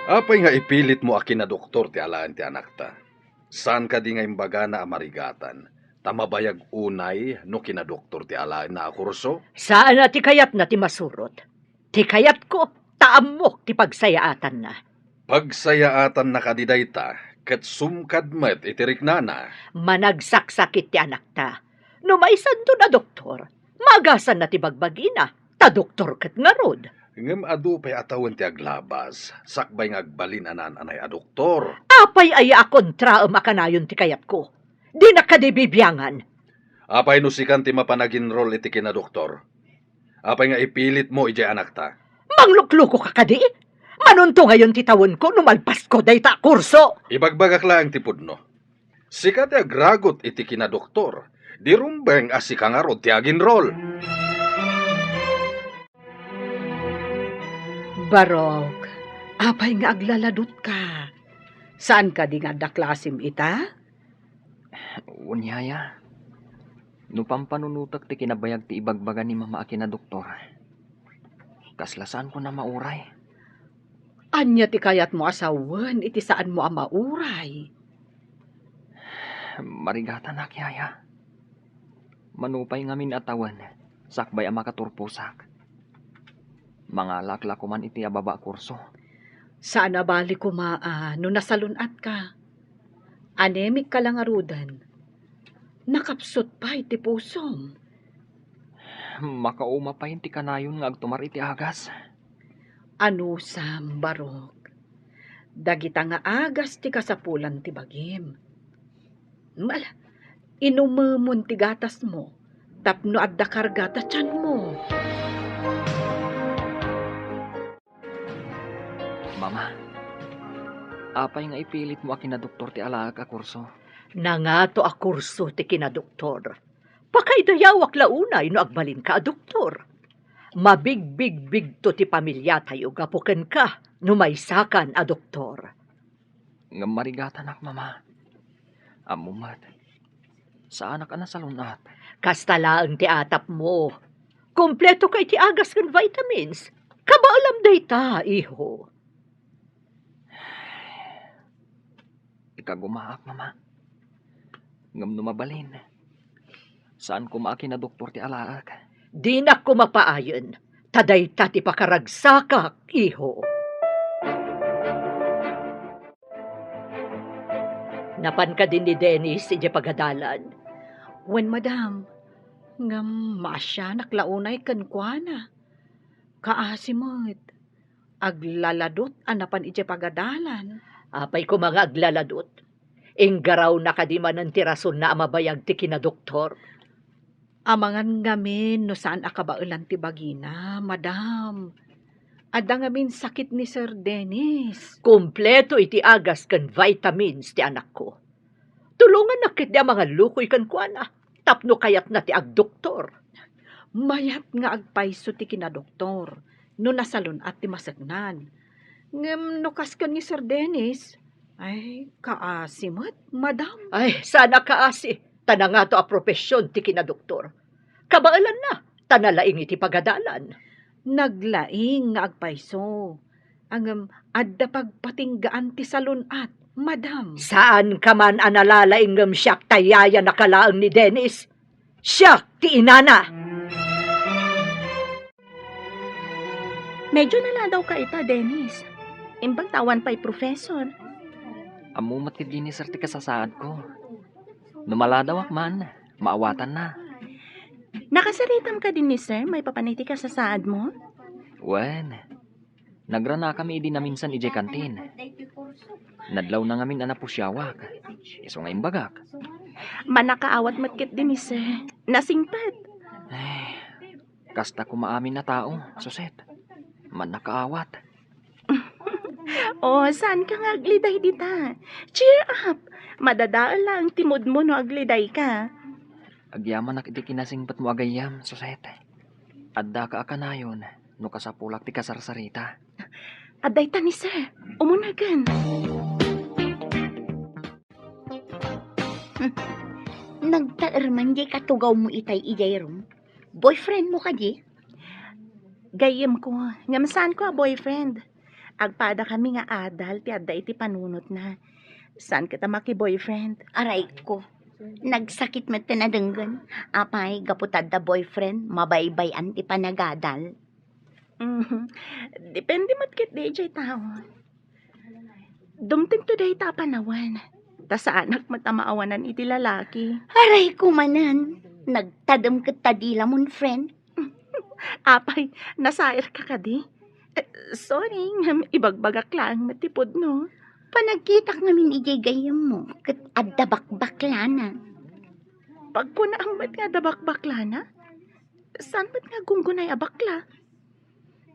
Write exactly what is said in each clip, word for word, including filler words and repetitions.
Apay nga ipilitmo a kinadoktor ti alaen ti anakta? Saan kadi nga imbagana a marigatan, ta mabayag unay no kinadoktor ti alaenna a kurso? Saan a ti kayatna ti masurot. Ti kayatko, ta ammok ti pagsayaatanna. Pagsayaatanna kadi dayta, ket sumkad met iti riknana. Managsaksakit ti anakta. No maisanton a doktor, maagasanna ti bagbagina, ta doktor ket ngarud. Ngem adu pay a tawen ti aglabas, sakbay nga agbalin a naan-anay a doktor. Apay aya a kontraem a kanayon ti kayatko? Dinak kadi bibiangan. Apay no sikan ti mapan aginrol iti kinadoktor? Apay nga ipilitmo idiay anakta? Manglukluko ka kadi? Manunto ngayon ti tawenko no malpasko dayta a kurso. Ibagbagak laeng ti pudno. Sika ti agragut iti kinadoktor. Di rumbeng a sika ngarud ti aginrol. Barok, apay nga aglaladutka? Saan kadi nga adda klasim ita? Wen, yaya. No pampanunotek ti kinabayag ti ibagbaga ni mama a kinadoktor, kasla saanko a mauray. Ania ti kayatmo a sawen iti saanmo a mauray? Marigatanak, yaya. Mano pay ngamin a tawen, sakbay a makaturposak, mangalaak la koman iti ababa a kurso. Saan a bali koma a no nasalun-atka. Anemic ka la ngaruden. Nakapsut pay ti pusom. Makauma pay ti kanayon nga agtumar iti agas. Anusam, Barok. Dagita nga agas ti kasapulan ti bagim. Ala, inumemon ti gatasmo tapno adda karga ta tianmo. Mama, apay nga ipilitmo a kinadoktor ti alaek a kurso? Nangato a kurso ti kinadoktor. Pakaidayawak la unay no agbalinka a doktor. Mabigbigbigto ti pamiliatayo gapu kenka no maysakan a doktor. Ngem marigatanak, mama. Ammom met, saanak a nasalun-at. Kasta laeng ti atapmo. Kompleto ka iti agas ken vitamins. Kabaelam dayta, iho. Ikagumaak, mama. Ngem no mabalin, saan koma a kinadoktor ti alaek. Dinak koma paayen, ta dayta ti pakaragsakak, iho. Napan kadi ni Dennis idiay pagadalan? Wen, madam. Ngem maasianak la unay kenkuana. Kaasi met. Aglaladut a napan idiay pagadalan. Apay koma nga aglaladut? Inggarawna kadi manen ti rasonna a mabayag ti kinadoktor? Amangan ngamin no saan a kabaelan ti bagina, madam. Adda ngamin sakit ni Sir Dennis. Kompleto iti agas ken vitamins ti anakko. Tulongannak ketdi a mangallukoy kenkuana tapno kayatna ti agdoktor. Mayat nga agpayso ti kinadoktor no nasalun-at ti maseknan. Ngem no kas ken ni Sir Dennis, ay, kaasi met, madam. Ay, saan a kaasi, ta nangato a profesion ti kinadoktor. Kabaelanna, ta nalaing iti pagadalan. Naglaing nga agpayso. Ngem adda pagpatinggaan ti salun-at, madam. Saanka man a nalalaing ngem siak ta yayanak laeng ni Dennis. Siak ti inana. Medyo naladawka ita, Dennis. Imbag ta awan pay professor. Ammo met ketdi ni Sir ti kasasaadko. No maladawak man, maawatanna. Nakasaritam kadi ni Sir maipapan iti kasasaadmo? Wen, nagranakami idi naminsan idiay kantin. Nadlawna ngamin a napusiawak. Isu nga imbagak. Mannakaawat met ketdi ni Sir. Nasingpet. Ay, kasta koma amin a tao, Suset. Mannakaawat. Oh, saanka nga agliday dita? Cheer up! Madadael laeng ti moodmo no agledayka. Agyamanak iti kinasingpetmo a gayyem, Suset. Addaka a kanayon no kasapulak ti kasarsarita. Adda ita ni Sir. Umunagen. Nagtaer man diay katugawmo itay idiay room. Boyfriendmo kadi? Gayyemko, ngem saanko a boyfriend. Agpadakami nga adal ti adda iti panunotna. Saan ket a maki-boyfriend. Arayko, nagsakit met ti nadenggen. Apay, gapu ta adda boyfriend, mabaybay-an ti panagadal. Mhm. Depende met ketdi idiay tao. Dumtengto dayta a panawen. Ta saanak met a maawanan iti lalaki. Arayko manen, nagtadem ket ta dila mon friend. Apay, nasairka kadi? Eh, sorry, ngem ibagbagak laeng met ti pudno. Panagkitak ngamin idiay gayyemmo, ket adda bakbaklana. Pagkunaam met nga adda bakbaklana? Saan met nga gunggunay a bakla?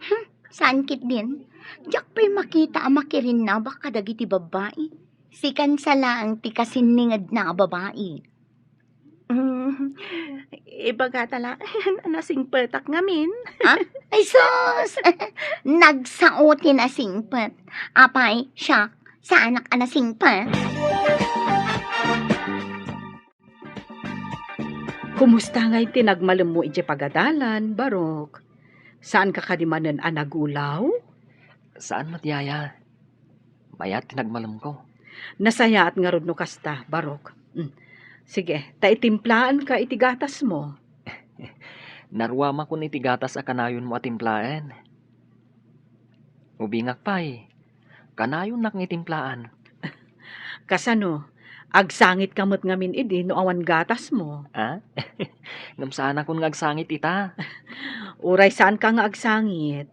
Hmm, saan ketdin? Diak pay makita a makirinnabak kadagiti babbai. Sikan sa laeng ti kasinningedna a babai. Mm, ibagata laeng a nasingpetak ngamin. Ha? Ay sus! Nagsao ti nasingpet. Apay, siak, saanak a nasingpet. Kumusta ngay ti nagmalemmo idiay pagadalan, Barok? Saanka kadi manen a nagulaw? Saan met, Yaya. Mayat ti nagmalemko. Nasayaat ngarud no kasta, Barok. Mm. Sige, ta itimplaanka iti gatasmo. Naruamakon iti gatas a kanayonmo a timplaen. Ubingak pay, kanayonnak nga itimplaan. Kasano? Agsangitka met ngamin idi no awan gatasmo? Ha? Ngem saanakon nga agsangit ita. Uray saanka nga agsangit,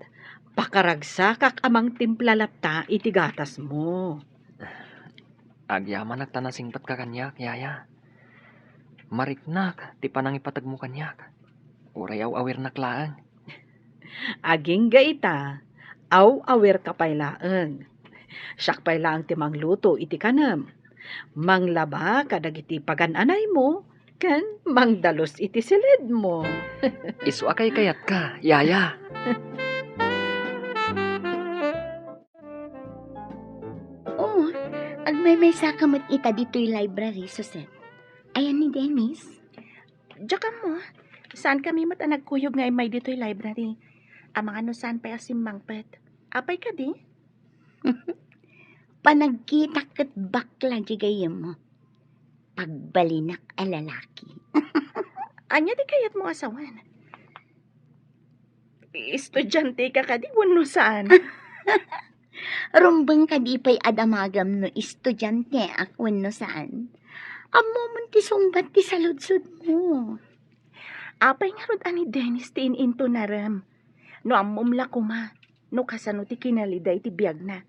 pakaragsakak a mangtimpla latta iti gatasmo. Agyamanak ta nasingpetka kaniak, Yaya. Mariknak ti panangipategmo kaniak. Uray aw-awirnak laeng. Agingga ita, aw-awirka pay laeng. Siak pay laeng ti mangluto iti kanem. Manglaba kadagiti pagan-anaymo, ken mangdalus iti silidmo. Isu a kaykayatka, Yaya. Oo, agmaymaysaka met ita ditoy library, Susan. Ayan ni Dennis. Diak ammo, saankami met a nagkuyog nga immay ditoy library. Amangan no saan pay a simmangpet. Apay kadi? Panagkitak ket bakla di gayyemmo. Pagbalinak a lalaki. Ania ti kayatmo a sawen? Estudianteka kadi wenno saan? Rumbeng kadi pay a damagam no estudianteak wenno saan? Ammomon ti sungbat ti saludsodmo. Apay ngarud a ni Dennis ti in-intonarem? No ammom la koma no kasano ti kinaliday ti biagna.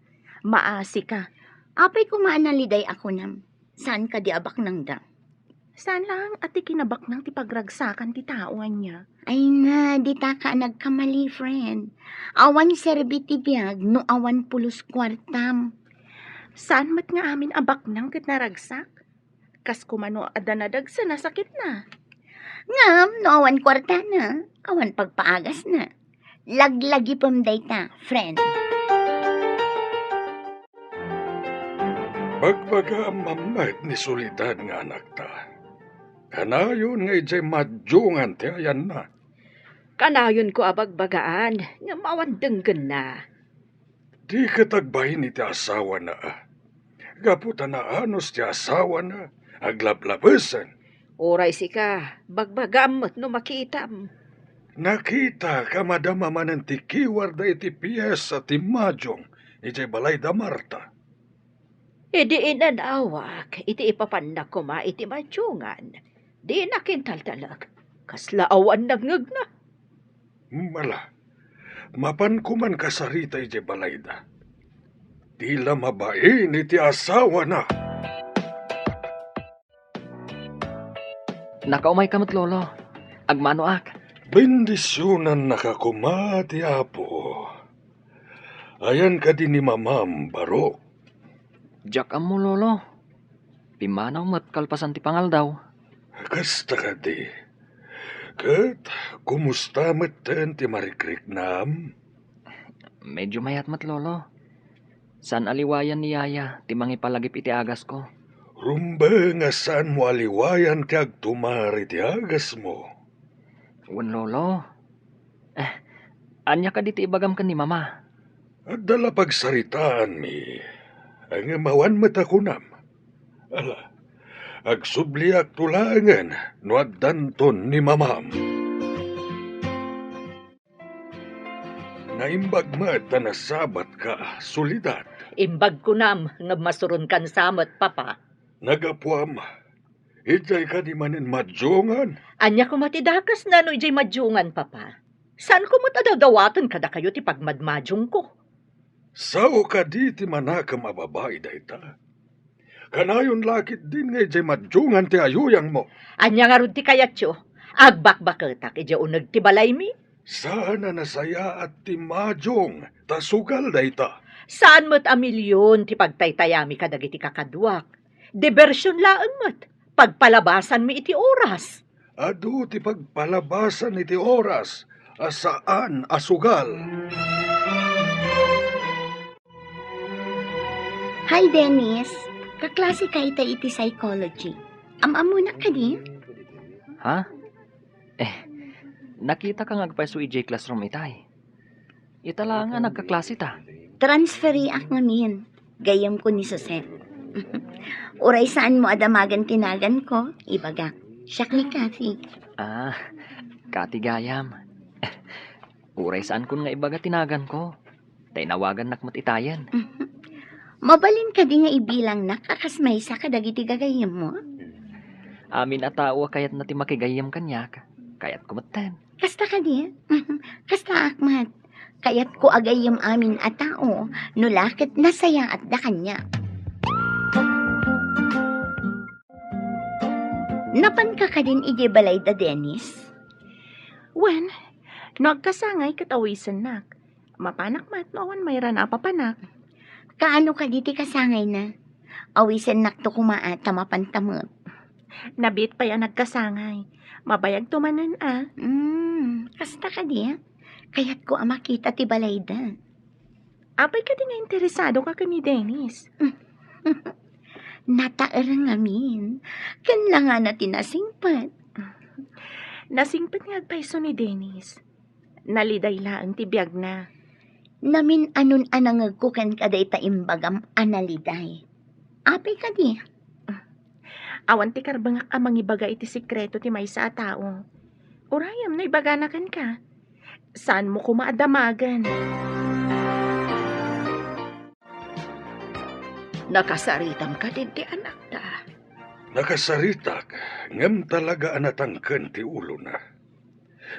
Maasika. Apay koma a naliday a kunam? Saan kadi a baknangda? Saan laeng a ti kinabaknang ti pagragsakan ti tao ania? Ay na, ditaka a nagkamali, friend. Awan serbi ti biag no awan pulos kuartam. Saan met nga amin a baknang ket naragsak? Kas koma no adda nadagsen a sakitna. Ngem no awan kuartana, awan pagpaagasna. Laglagipem dayta, friend. Bagbagaam met ni Soledad nga anakta. Kanayon nga idiay madiongan ti ayanna. Kanayonko a bagbagaan, ngem awan denggenna. Di ket agbain iti asawana, a. Gapu ta naanus ti asawana, aglablabesen. Uray sika, bagbagaam met no makitam. Nakitak a madama manen ti kiwarda iti piesa ti madiong idiay balay da Marta. Idi inanawak iti ipapannak koma iti madiongan, dinak intaltalek. Kasla awan nangngegna. Mala, mapan koman kasarita idiay balayda. Di la mabain iti asawana. Nakaumayka met, Lolo. Agmanoak. Bendisionannaka koma ti Apo. Ayan kadi ni Mamam, Barok? Diak ammo, Lolo. Pimmanaw met kalpasan ti pangaldaw. Kasta kadi. Ket kumusta metten ti marikriknam? Medyo mayat met, Lolo. Saan a liwayan ni Yaya ti mangipalagip iti agasko. Rumbeng a saanmo a liwayan ti agtumar iti agasmo. Wen, Lolo. Eh, Ania kadi ti ibagam ken ni Mama? Adda la pagsaritaanmi, ngem awan met a kunam. Ala, agsubliakto laengen no addanton ni Mamam. Naimbag met a nasabatka, Soledad. Imbag kunam, ngem masuronkan sa met, Papa. Nagapuam, idiay kadi manen madiongan? Ania koma ti dakesna no idiay madiongan, Papa? Saanko met a dawdawaten kadakayo ti pagmadmadiongko. Sao kadi ti manakem a babai dayta? Kanayon la ketdin nga idiay madiongan ti ayuyangmo. Ania ngarud ti kayatyo? Agbakbaketak idiay uneg ti balaymi? Saan a nasayaat ti madiong ta sugal dayta. Saan met a milion ti pagtaytayami kadagiti kakaduak. Diversion laeng met. Pagpalabasanmi iti oras. Adu ti pagpalabasan iti oras a saan a sugal. Hi, Dennis. Kaklase kayta iti psychology. Am-ammonak kadi? Ha? Eh, nakitaka nga agpayso idiay classroom itay. Ita laeng a nagkaklaseta. Transferiak ngamin. Gayyemko ni Jose. Uray saanmo a damagen ti naganko, ibagak. Siak ni Kathy. Ah, Kathy gayam. Uray saankon nga ibaga ti naganko. Ta inawagannak met itayen. Mabalin kadi nga ibilangnak a kas maysa kadagiti gagayyemmo? Amin a tao a kayatna ti makigayyem kaniak, kayatko metten. Kasta kadi? Kastaak met. Kayatko a gayyem amin a tao, no la ket nasayaatda kaniak. Napanka kadin idiay balayda, Dennis? Wen, no agkasangay ket awisennak. Mapanak met no awan mayrana a papanak. Kaano kadi ti kasangayna? Awisennakto koma a ta mapanta met. Nabiit pay a nagkasangay. Mabayagto manen a. Hmm, kasta kadi, a? Kayatko a makita ti balayda. Apay kadi nga interesadoka ken ni Dennis? Nataer ngamin. Ken langana ti nasingpet. Nasingpet nga agpayso ni Dennis. Naliday laeng ti biagna. Namin-anon a nangegko kenka dayta imbagam a naliday. Apay kadi? Awan ti karbengak a mangibaga iti sekreto ti maysa a tao. Urayem no ibagana kenka. Saanmo koma a damagen. Nakasaritam kadin ti anakta? Nakasaritak, ngem talaga a natangken ti ulona.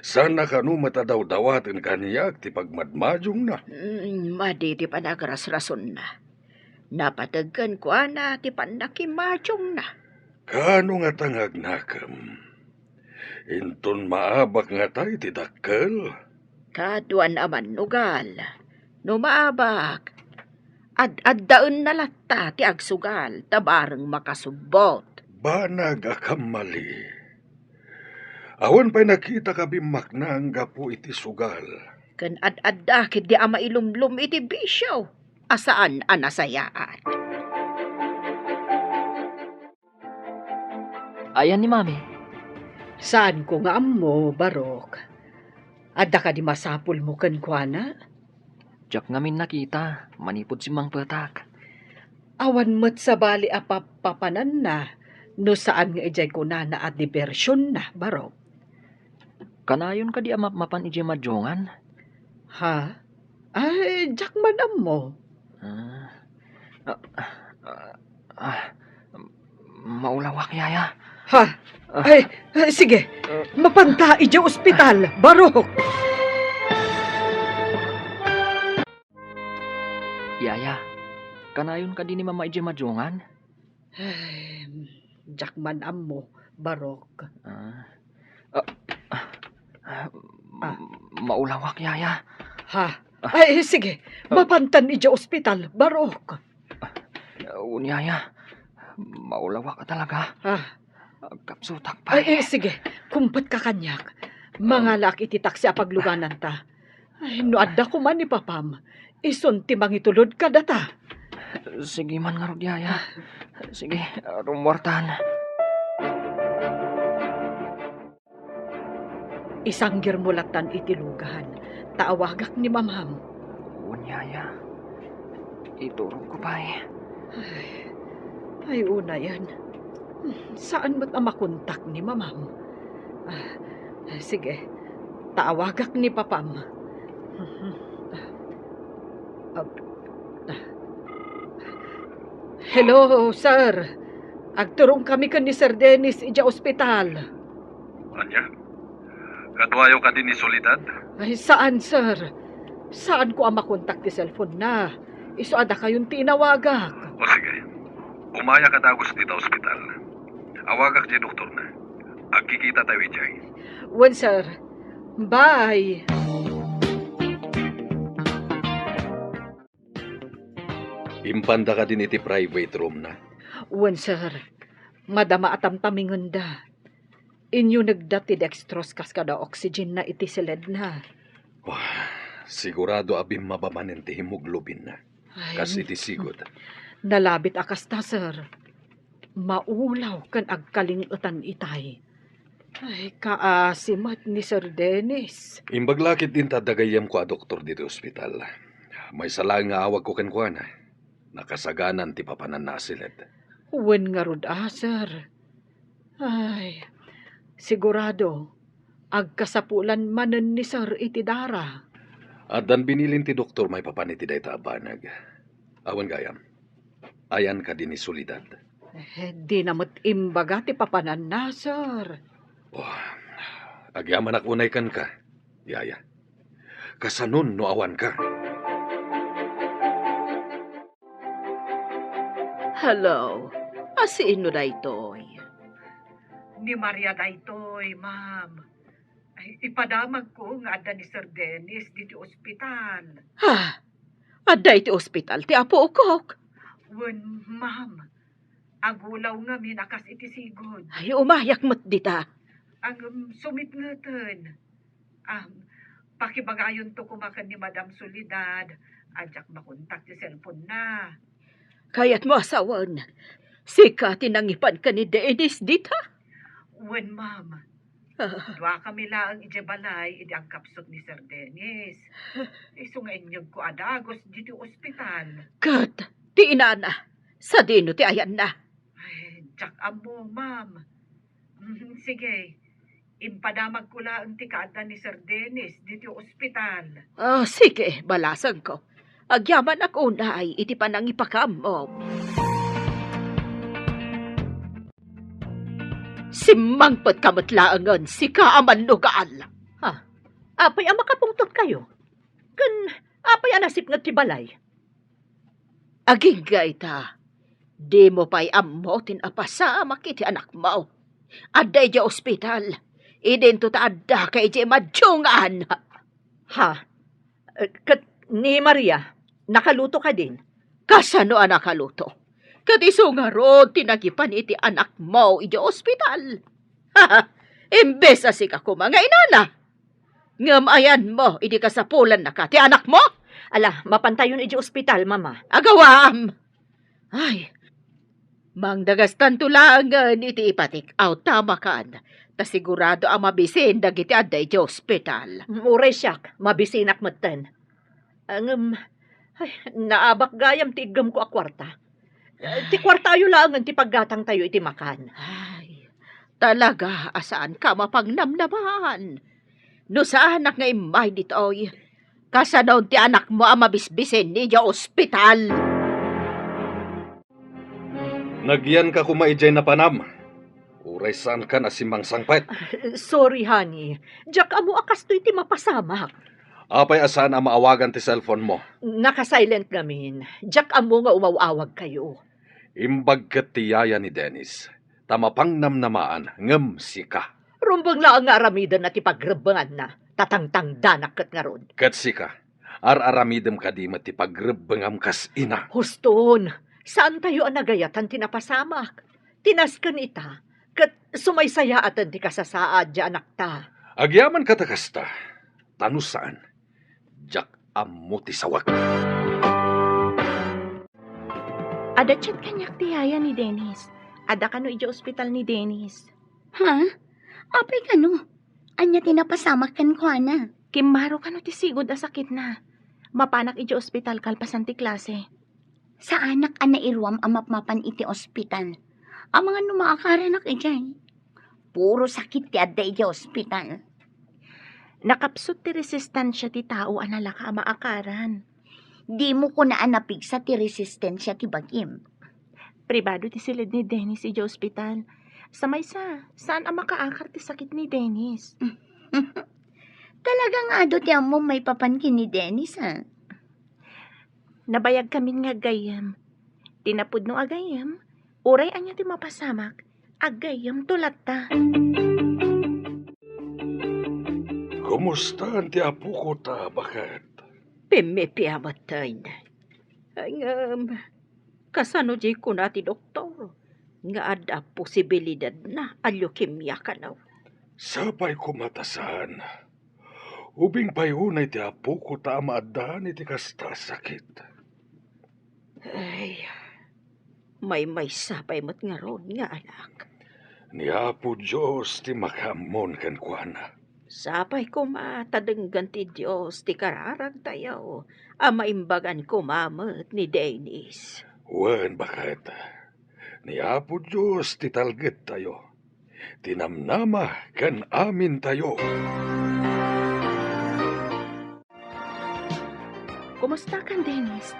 Saan a kano met a dawdawaten kaniak ti pagmadmadiongna. Mm, madi ti panagrasrasonna. Napateg kenkuana ti pannakimadiongna. Kaano ngata nga agnakem? Inton maabak ngata iti dakkel? Kaduan a mannugal. No maabak, ad-addaenna latta ti agsugal ta bareng makasubbot. Banag a kammali. Awan pay nakitak a bimmaknang gapu iti sugal. Ken ad-adda ketdi a mailumlom iti bisio a saan a nasayaat. Ayan ni Mami? Saanko nga ammo, Barok. Adda kadi masapulmo kenkuana? Diak ngamin nakita, manipud simmangpetak. Awan met sabali a papapananna no saan nga idiay kunana a dibersionna, Barok. Kanayon kadi a mapmapan idiay madiongan? Ha? Ay, diak man ammo. Ah. Ah, ah, ah, maulawak, Yaya. Ha? Ah. Ay, ay, sige. Ah. Mapanta idiay ospital, Barok. Yaya, kanayon kadi ni Mama idiay madiongan? Ay, diak man ammo, Barok. Ah. Ah, ah, ah, Ah. Maulawak, Yaya. Ha? Ah. Ay, sige. Ah. Mapantan idiay ospital, Barok. Ah, wen, Yaya. Maulawak talaga. Ah. Agkapsutak pay. Ay, eh, sige. Kumpetka kaniak. Ah. Mangalaak iti taksi a paglugananta. Ay, no adda koma ni Papam, isun ti mangitulod kadata. Sige man ngarud, Yaya. Sige, rummuartan. Isanggirmo lattan iti lugan, Ta awagak ni Mamam. Wen, Yaya. Iturogko pay. Ay, ay, unayen. Saan met a makontak ni Mamam. Ah, sige, ta awagak ni Papam. Ah, ah. Hello, sir. Agturongkami ken ni Sir Dennis idiay ospital. Ania? Kaduayo kadi ni Soledad? Ay, saan, sir. Saanko a makontak ti cellphone na. Isu a dakayon ti inawagak. O sige. Umaya ka dagus dita ospital. Awagak ti doktor na. Agkikita tayo idiay. Wen, sir. Bye. Impanda kadin iti private room na? Wen, sir. Madama a tamtamingenda. Inyunegda ti dextrose kas kada oxygen na iti siledna. Wah, sigurado a bimmaba manen ti hemoglobin na. Ay, kas iti sigud. Nalabit a kasta, sir. Maulaw ken agkaling-etan itay. Ay, kaasi met ni Sir Dennis. Imbag la ketdin ta adda gayyemko a doktor ditoy ospital. Maysa laeng nga awagko kenkuana. Nakasaganan ti papananna a siled. Wen ngarud a, sir. Ay, sigurado, agkasapulan manen ni Sir iti dara. Addan binilin ti doktor maipapan iti dayta a banag. Awan gayam. Ayan kadi ni Soledad? Eh, dina met imbaga ti papananna, sir. Oh, agyamanak unay kenka, Yaya. Kasanon no awanka? Hello. Asino daytoy? Ni Maria daytoy, ma'am. Ay, ipadamagko nga adda ni Sir Dennis diti ospital. Ha? Adda iti ospital ti apokok? Wen, ma'am. Agulaw ngamin a kas iti sigud. Ay, umayak met dita. Ngem sumitngeten. Ah, pakibagayonto koma ken ni Madam Soledad a diak makontak ti cellphone na. Kayatmo a sawen, sika ti nangipan ken ni Dennis dita? Wen, ma'am. Ah. Duakami laeng idiay balay idi agkapsut ni Sir Dennis. Isu nga inyegko a dagus ditoy ospital. Ket ti inana, sadino ti ayanna? Ay, diak ammo, ma'am. Mhm, sige. Impadamagko laeng ti kaadda ni Sir Dennis ditoy ospital. Ah, sige, balasengko. Agyamanak unay iti panangipakaammo. Simmangpetka met laengen, sika a mannugal. Ha? Apay a makapungtotkayo? Ken apay a nasipnget ti balay? Agingga ita, dimo pay ammo ti napasamak iti anakmo. Adda idiay ospital. Idinto ta addaka idiay madiungan. Ha? Eh, ket ni Maria, nakaluto kadin? Kasano a nakaluto? Ket isu ngarud ti nagipan iti anakmo idiay ospital. Imbes a sika koma nga inana. Ngem ayanmo idi kasapulannaka ti anakmo? Ala, mapantayon idiay ospital, Mama. Agawaam! Ay, mangdagastanto laengen iti ipatik-aw ta makan, ta sigurado a mabisin dagiti adda idiay ospital. Uray siak, mabisinak metten. Ngem, ay, naabak gayam ti iggemko a kuarta. Eh, ti kuartayo laengen ti paggatangtayo iti makan. Ay, talaga a saanka mapangnamnamaan. No saanak nga immay ditoy, kasanon ti anakmo a mabisbisin idiay ospital? Nagyanka koma idiay napanam. Uray saankan a simmangsangpet. Sorry, honey. Diak ammo a kastoy ti mapasamak. Apay a saan a maawagan ti cellphone mo? Naka-silent ngamin. Diak ammo nga umaw-awagkayo. Imbag ket ti yaya ni Dennis, ta mapangnamnamaan ngem sika. Rumbeng laeng nga aramidenna ti pagrebbenganna, ta tangtangdanak ket ngarud. Ket sika, ar-aramidem kadi met ti pagrebbengam kas ina. Huston, saantayo a nagayatan ti napasamak. Ti nasken ita, ket sumaysayaaten ti kasasaad ti anakta. Agyaman kata kasta, ta no saan, diak ammo ti sawak. Adda chat kaniak ti yaya ni Dennis. Adda kano idiay ospital ni Dennis. Ha? Apay kano? Ania ti napasamak kenkuana? Kimmaro kano ti sigud a sakitna. Mapanak idiay ospital kalpasan ti klase. Saanak a nairuam a mapmapan iti ospital. Amangan no maakaranak idiay. Puro sakit ti adda idiay ospital. Nakapsut ti resistensia ti tao a nalaka a maakaran. Dimo kuna a napigsa ti resistensia ti bagim. Pribado ti silid ni Dennis idiay ospital. Sa maysa, saan a makaakar ti sakit ni Dennis. Talaga nga adu ti ammom maipapan ken ni Dennis, a? Nabayagkamin nga aggayyem. Ti napudno a gayyem, uray ania ti mapasamak, aggayyemto latta. Kumustaan ti apoko ta, baket? Pimmipiamatay. Ngem, kasano di kuna ti doktor nga adda posibilidadna a leukemia kano? Sapay koma ta saan. Ubing pay unay ti apoko ta addaan iti kasta a sakit. Ay, maymaysa pay met ngarud nga anak. Ni Apo Dios ti makaammon kenkuana. Sapay koma ta denggen ti Dios ti kararagtayo a maimbagan koma met ni Dennis. Wen, baket. Ni Apo Dios ti talgedtayo, ti namnama ken amintayo. Kumusta kan, Dennis?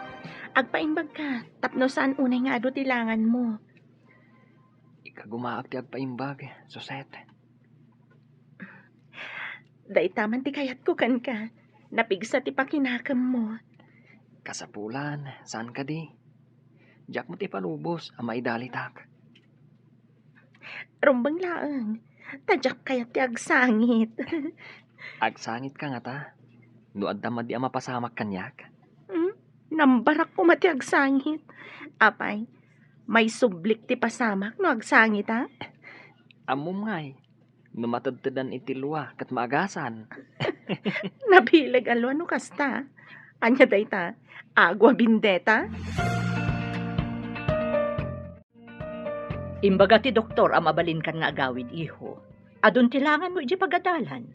Agpaimbag ka tapno saan unay nga adu ti langan mo. Ikagumaak ti agpaimbag, Suset. Dayta man ti kayatko kenka. Napigsa ti pakinakemmo. Kasapulan, saan kadi? Diak met ipalubos a maidalitak. Rumbeng laeng, ta diak kayat ti agsangit. Agsangit ka ngata? No adda madi a mapasamak kaniak? Hmm? Nambarak koma ti agsangit. Apay, maisublik ti pasamak no agsangit, a? Ammom ngay, no matedtedan iti lua ket maagasan. Nabileg a lua no kasta. Ania dayta? Agua bendita? Imbaga ti doktor a mabalinkan nga agawid, iho. Adun ti langanmo idiay pagadalan.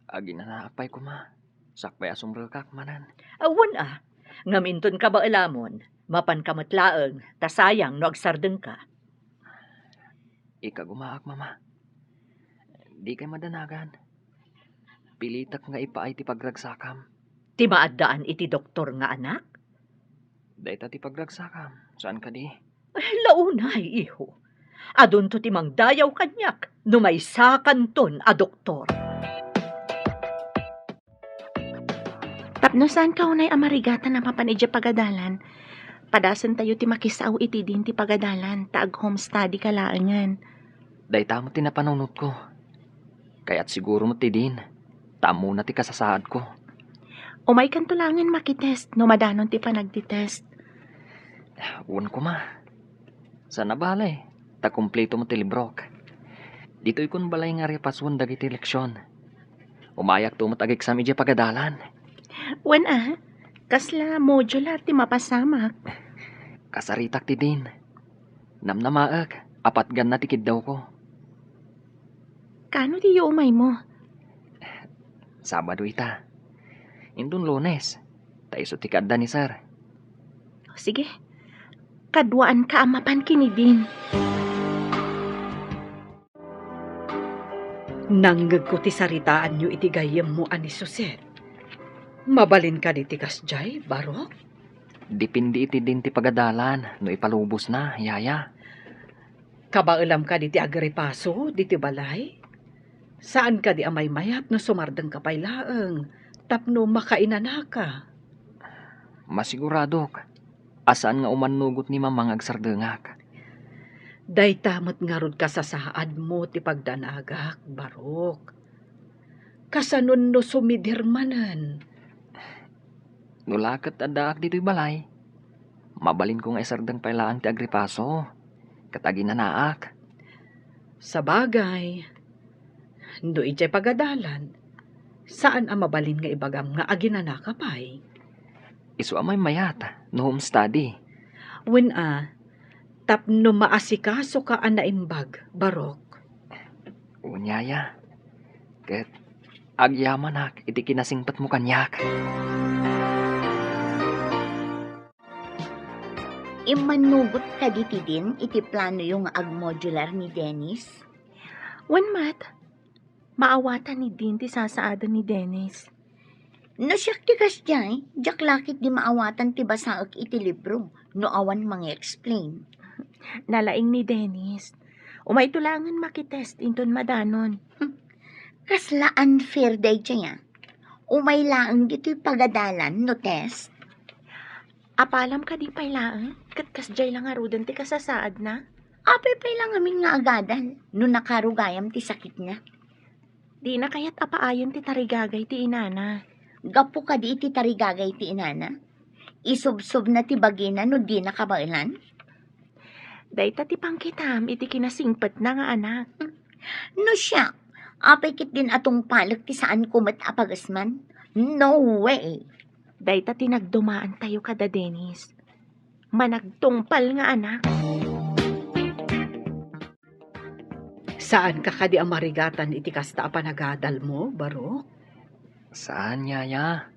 Aginanaak pay koma. Sakbay a sumrekak manen. Awan a. Ngem inton kabaelamon, mapanka met laeng, ta sayang no agsardengka. Ikagumaak, Mama. Dikay madanagan. Pilitek nga ipaay ti pagragsakam. Ti maaddaan iti doktor nga anak? Dayta ti pagragsakam, saan kadi? Launay, iho. Adunto ti mangdayaw kaniak no maysakanton a doktor. Tapno saanka unay a marigatan a mapan idiay pagadalan, padasentayo ti makisao iti din ti pagadalan ta ag-home study ka laengen. Dayta met ti napanunotko. Kayat siguro met ti din, ta ammona ti kasasaadko. Umaykanto laengen makitest no madanon ti panagtitest. Wen koma. Saan a bale, ta kumpleto met ti librok. Ditoykon balay nga ripasuen dagiti leksion. Umayakto met ageksam idiay pagadalan. Wen a, kasla modular ti mapasamak? Kasaritak ti din. Namnamaek, apatganna ti kiddawko. Kano diyo umaymo? Sabado ita. Inton Lunes, ta isu ti kaadda ni Sir. Sige, kaduaanka a mapan ken ni Din. Nangngegko ti saritaanyo iti gayyemmo a ni Suset. Mabalin kadi ti kasdiay, Barok? Depende iti din ti pagadalan no ipalubosna, Yaya. Kabaelam kadi ti agripaso ditoy balay? Saan kadi a maymayat no sumardengka pay laeng tapno makainanaka? Masiguradok a saan nga umannugot ni Mama nga agsardengak. Dayta met ngarud kasasaadmo ti pagdanagak, Barok. Kasanon no sumidir manen? No la ket addaak ditoy balay, mabalinko nga isardeng pay laeng ti agripaso ket aginanaak. Sabagay, no idiay pagadalan, saan a mabalin nga ibagam nga aginanaka pay. Isu a maymayat no home study. Wen a, tapno maasikasoka a naimbag, Barok. Wen, Yaya. Ket Agyamanak iti kinasingpetmo kaniak. Immannugot kadi ti din iti planoyo nga agmodular ni Dennis? Wen met, maawatan ni Din ti sasaaden ni Dennis. No siak ti kasdiay, diak la ketdi maawatan ti basaek iti libro no awan mangi-explain. Nalaing ni Dennis. Umayto laengen makitest inton madanon. Kasla unfair daydiay a. Umay laeng ditoy pagadalan no test. Apalam kadi pay laeng, ket kasdiay la ngaruden ti kasasaadna? Apay pay la ngamin nga agadal no nakarugayam ti sakitna? Dina kayat a paayen ti tarigagay ti inana. Gapu kadi iti tarigagay ti inana, isubsobna ti bagina no dina kabaelan? Dayta ti pangkitam iti kinasingpetna nga anak. No siak, apay ketdin a tungpalek ti saanko met a pagesman? No way! Dayta ti nagdumaantayo kada Dennis. Managtungpal nga anak. Saanka kadi a marigatan iti kasta a panagadalmo, Barok? Saan, yaya.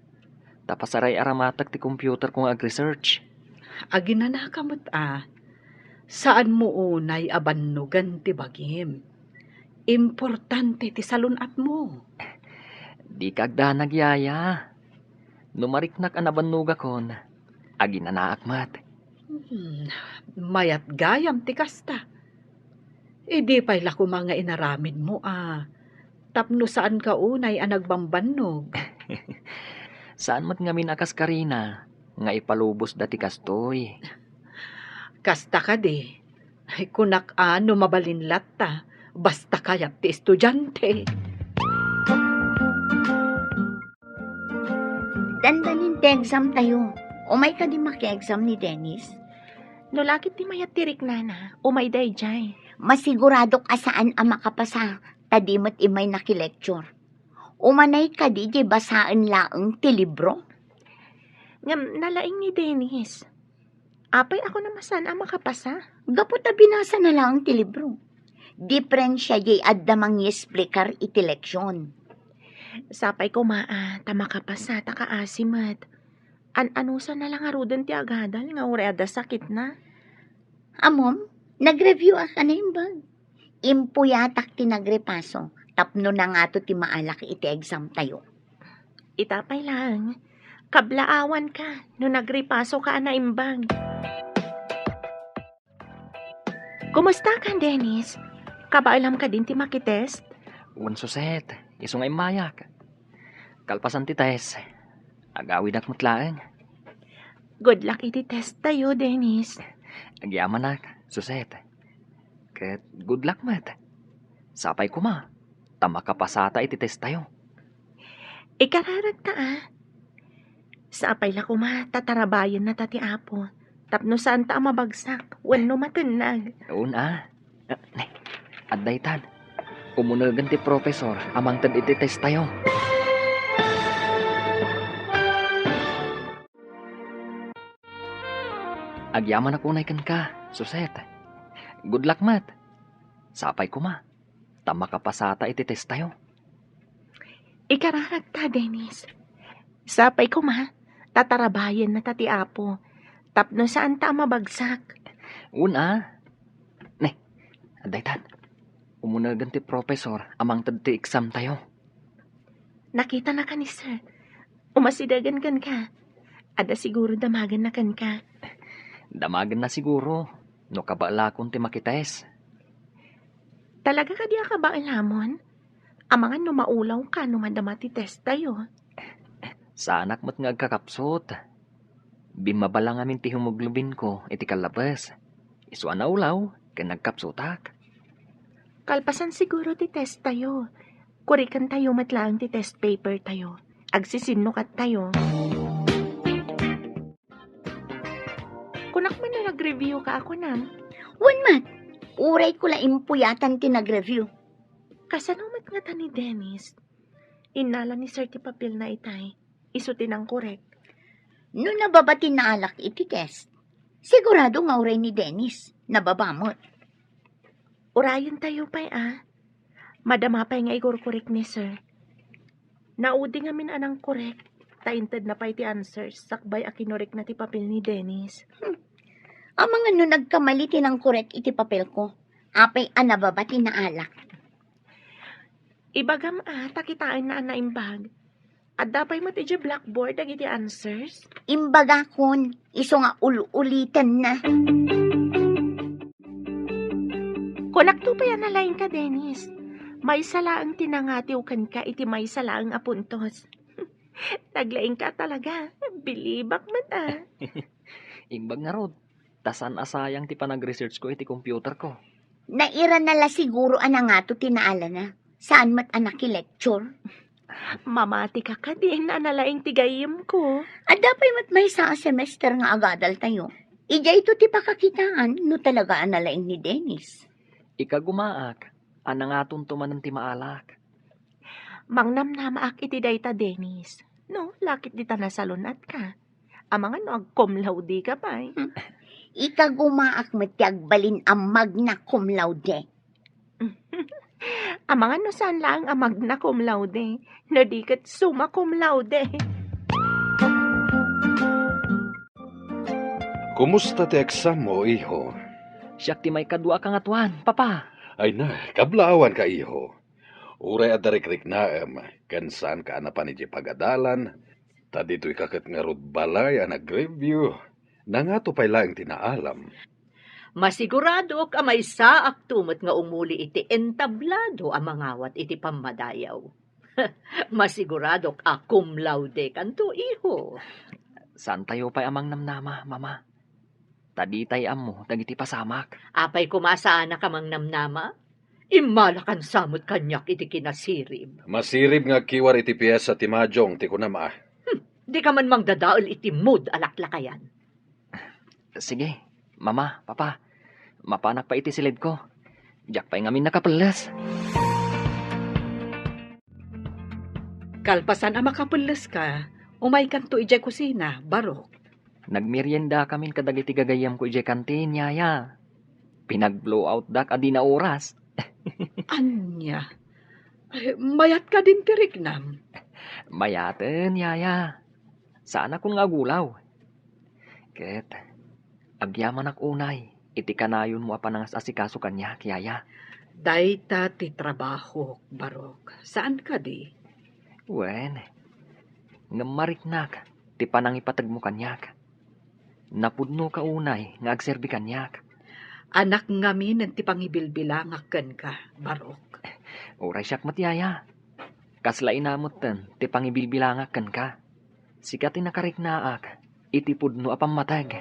Ta pasaray-aramatek ti computerko nga ag-research. Aginanaka met a, saanmo unay a bannogen ti bagim. Importante ti salun-atmo. Dika agdanag, yaya. No mariknak a nabannogakon, aginanaak met. Hmm, mayat gayam ti kasta. Idi pay la koma nga inaramidmo a tapno saanka unay a nagbambannog. Saan met ngamin a kaskarina nga ipalubosda ti kastoy. Kasta kadi, ay, kunak a no mabalin latta, basta kayat ti estudiante. Dandanin ti exam tayo. Umay kadi maki-exam ni Dennis? No la ketdi mayat ti riknana, umay daydiay. Masiguradok a saan a makapasa, ta di met immay naki-lecture. Umanay kadi diay basaen laeng ti libro? Ngem nalaing ni Dennis. Apay a kunam a saan a makapasa? Gapu ta binasana laeng ti libro. Diferensia diay adda mangiesplikar iti leksion. Sapay koma a ta makapasa ta kaasi met. An-anusana la ngaruden ti agadal nga uray adda sakitna. Ammom, nag-review a ka naimbag. Impuyatak ti nagripaso tapno nangato ti maalak iti exam tayo. Ita pay laeng, kablaawanka no nagripasoka a naimbag. Kumusta ka, Dennis? Kabaelam kadin ti makitest? Wen, Suset, isu nga immayak. Kalpasan ti test, agawidak met laeng. Good luck iti test tayo, Dennis. Agyamanak, Suset. Ket good luck met. Sapay koma ta makapasata iti test tayo. Ikararagta a. Sapay la koma ta tarabayenna ta ti Apo tapno saanta a mabagsak wenno matennag. Wen a. Ah, ne, adda itan. Umunegen ti professor a mangted iti test tayo. Agyamanak unay kenka, Suset. Good luck met. Sapay koma ta makapasata iti test tayo. Ikararagta, Dennis. Sapay koma ta tarabayenna ta ti Apo tapno saanta a mabagsak. Wen a. Ne, adda itan. Umunegen ti professor a mangted ti exam tayo. Nakitanaka ni Sir. Umasidegen kenka. Adda siguro damagenna kenka. Damagenna siguro no kabaelakon ti makitest. Talaga kadi a kabaelamon? Amangan no maulawka no madama ti test tayo. Saanak met nga agkakapsut. Bimmaba la ngamin ti hemoglobinko iti kallabes. Isu a naulaw ken nagkapsutak. Kalpasan siguro ti test tayo. Kuriken tayo met laeng ti test paper tayo. Agsisinnukat tayo. Kunak man no nag-review ka a kunam. Wen met, urayko la impuyatan ti nag-review. Kasano met ngata ni Dennis? Innala ni Sir ti papelna itay. Isu ti nangkorek. No nababa ti naalak iti test, sigurado nga uray ni Dennis, nababa met. Urayen tayo pay a. Madama pay nga ikorkorek ni Sir. Naudi ngamin a nangkorek, ta intedna pay ti answers sakbay a kinurekna ti papel ni Dennis. Hmm. Amangan no nagkamali ti nangkorek iti papelko. Apay a nababa ti naalak. Ibagam a, ta kitaenna a naimbag. Adda pay met idiay blackboard dagiti answers? Imbagakon, isu nga ul-ulitenna. Kunakto pay a nalaingka, Dennis. Maysa laeng ti nangatiw kenka iti maysa laeng a puntos. Naglaingka talaga. Bilibak met a. Imbag ngarud, ta saan a sayang ti panag-research ko iti computer ko. Nairana la siguro a nangato ti naalana. Saan met a nakilecture. Mamatika kadin a nalaing ti gayyemko. Adda pay met maysa a semester nga agadaltayo. Idiayto ti pakakitaan no talaga a nalaing ni Dennis. Ikagumaak a nangatonto manen ti maalak. Mangnamnamaak iti dayta, Dennis. No, lakit dita nasalun-atka. Amangan no ag-cum laude ka pay. Hmm. Ikagumaak met ti agbalin a magna cum laude. Amangan no saan laeng a magna cum laude, no di ket summa cum laude. Kumusta ti exam mo, iho? Siak ti maikadua a kangatoan, Papa. Ay na, kablaawanka, iho. Uray adda rikriknaem, ken saanka a napan idiay pagadalan, ta ditoyka ket ngarud balay a nag-review. Nangato pay laeng ti naalam. Masiguradok a maysaakto met nga umuli iti entablado a mangawat iti pammadayaw. Masiguradok a cum laude kanto, iho. Saantayo pay a mangnamnama, Mama. Ta ditay ammo dagiti pasamak. Apay koma saanak a mangnamnama? Immalakan sa met kaniak iti kinasirib. Masirib nga agkiwar iti piesa ti majong ti kunam a. Hmm, dika man mangdadael iti mood a laklakayan. Sige, Mama, Papa, mapanak pay iti silidko. Diak pay ngamin nakapelles. Kalpasan a makapelleska, umaykanto idiay kusina, Barok. Nagmeriendakamin kadagiti gagayyemko idiay kantin, Yaya. Pinag-blowoutdak a di naoras. Ania? Ay, mayat kadin ti riknam? Mayaten, Yaya. Saanakon nga agulaw. Ket agyamanak unay iti kanayonmo a panangas-asikaso kaniak, Yaya. Dayta ti trabahok, Barok. Saan kadi? Wen, ngem mariknak ti panangipategmo kaniak. Napudnoka unay nga agserbi kaniak. Anak ngamin ti pangibilbilangak kenka, Barok. Uray siak met, Yaya. Kasla ina metten ti pangibilbilangak kenka. Sika ti nakariknaak iti pudno a pammateg.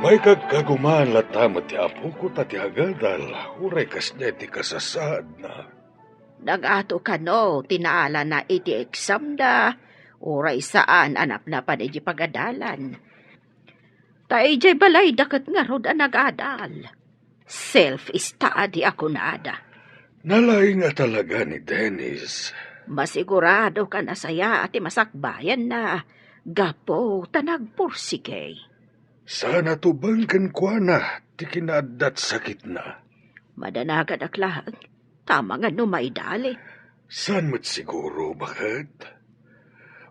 Maikagkagumaan latta met ti apoko ta ti agadal, uray kasdiay ti kasasaadna. Nagato kano ti naalana iti eksamda, uray saan a napnapan iti pagadalan. Ta idiay balayda ket ngarud a nagadal. Self-study a kunada. Nalaing a talaga ni Dennis. Masigurado ka nasayaat ti masakbayanna, gapu ta nagpursige. Saan a tubeng kenkuana ti kinaaddat sakitna. Madanagadak laeng, ta amangan no maidali. Saan met siguro, baket?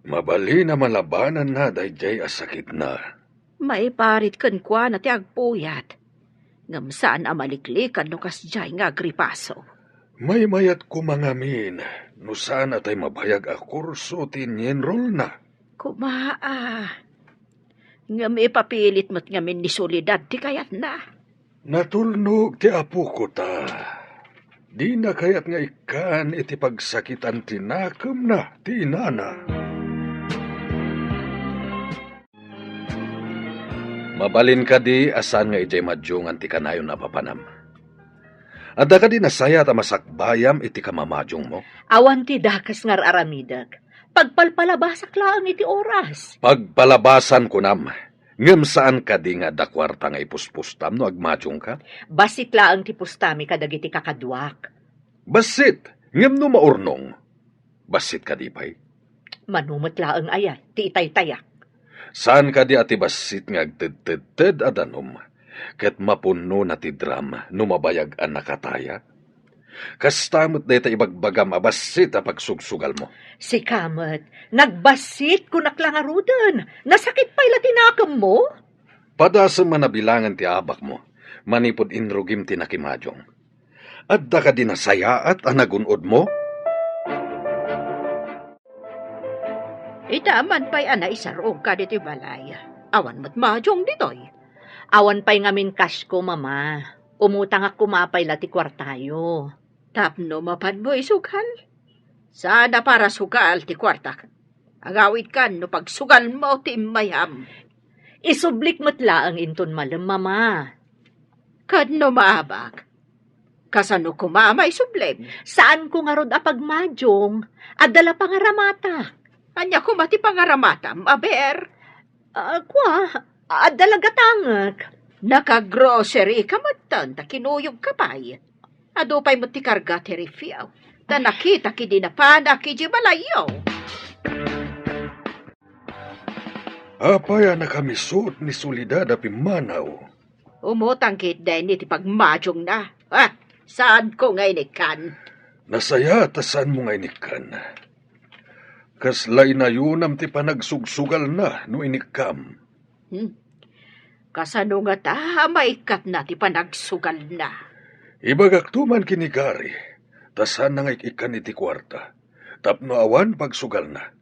Mabalin a malabananna daydiay a sakitna. Maiparit kenkuana ti agpuyat, ngem saan a maliklikan no kasdiay nga agripaso. Maymayat koma ngamin no saan a tay mabayag a kurso ti inyenrolna. Koma a. Ngem ipapilit met ngamin ni Soledad ti kayatna. Natulnog ti apoko ta. Dina kayat nga ikkan iti pagsakitan ti nakemna ti inana. Mabalin kadi a saan nga idiay madiongan ti kanayon a papanam? Adda kadi nasayaat a masakbayam iti kamamadiongmo? Awan ti dakes nga ar-aramidek. Pagpalpalabasak laeng iti oras. Pagpalabasan, kunam. Ngem saan kadi nga adda kuarta nga ipuspustam no agmadiongka? Bassit laeng ti pustami kadagiti kakaduak. Bassit, ngem no maurnong, bassit kadi pay? Mano met laeng aya ti itaytayak? Saan kadi a ti bassit nga agtedtedted a danum, ket mapunnona ti dram no mabayag a nakataya? Kasta met dayta ibagbagam a bassit a pagsugsugalmo. Sika met, nagbassit kunak la ngaruden. Nasakit pay la ti nakemmo? Padasem a nabilangan ti abakmo, manipud inrugim ti nakimajong. Adda kadi nasayaat a nagun-odmo? Ita man pay a naisarog ka ditoy balay. Awan met majong ditoy. Awan pay ngamin cashko, Mama. Umutangak koma pay la ti kuartayo. Tapno mapanmo isugal? Saan a para sugal ti kuartak. Agawidkan no pagsugalmo ti immayam. Isublik met laeng inton malem, Mama. Ket no maabak, kasano koma a maisublim? Saanko ngarud a pagmajong. Adda la pangaramata. Ania koma ti pangaramatam, aber? Ah, kua, adda la gatangek. Nakagrocery ka metten, ta kinuyog ka pay. Adu pay met ti karga ti rifyo. Ta nakitak idi napanak idiay balayyo. Apay a nakamisut ni Soledad a pimmanaw? Umutang ket Denny ti pagmajongna. Ah, saanko nga inikkan? Nasayaat a saanmo nga inikkan. Kasla inayonam ti panagsugsugalna no inikkam. Hmm. Kasano ngata a maikkatna ti panagsugalna? Ibagakto man ken ni Gary, ta saanna nga ik-ikkan iti kuarta, tapno awan pagsugalna.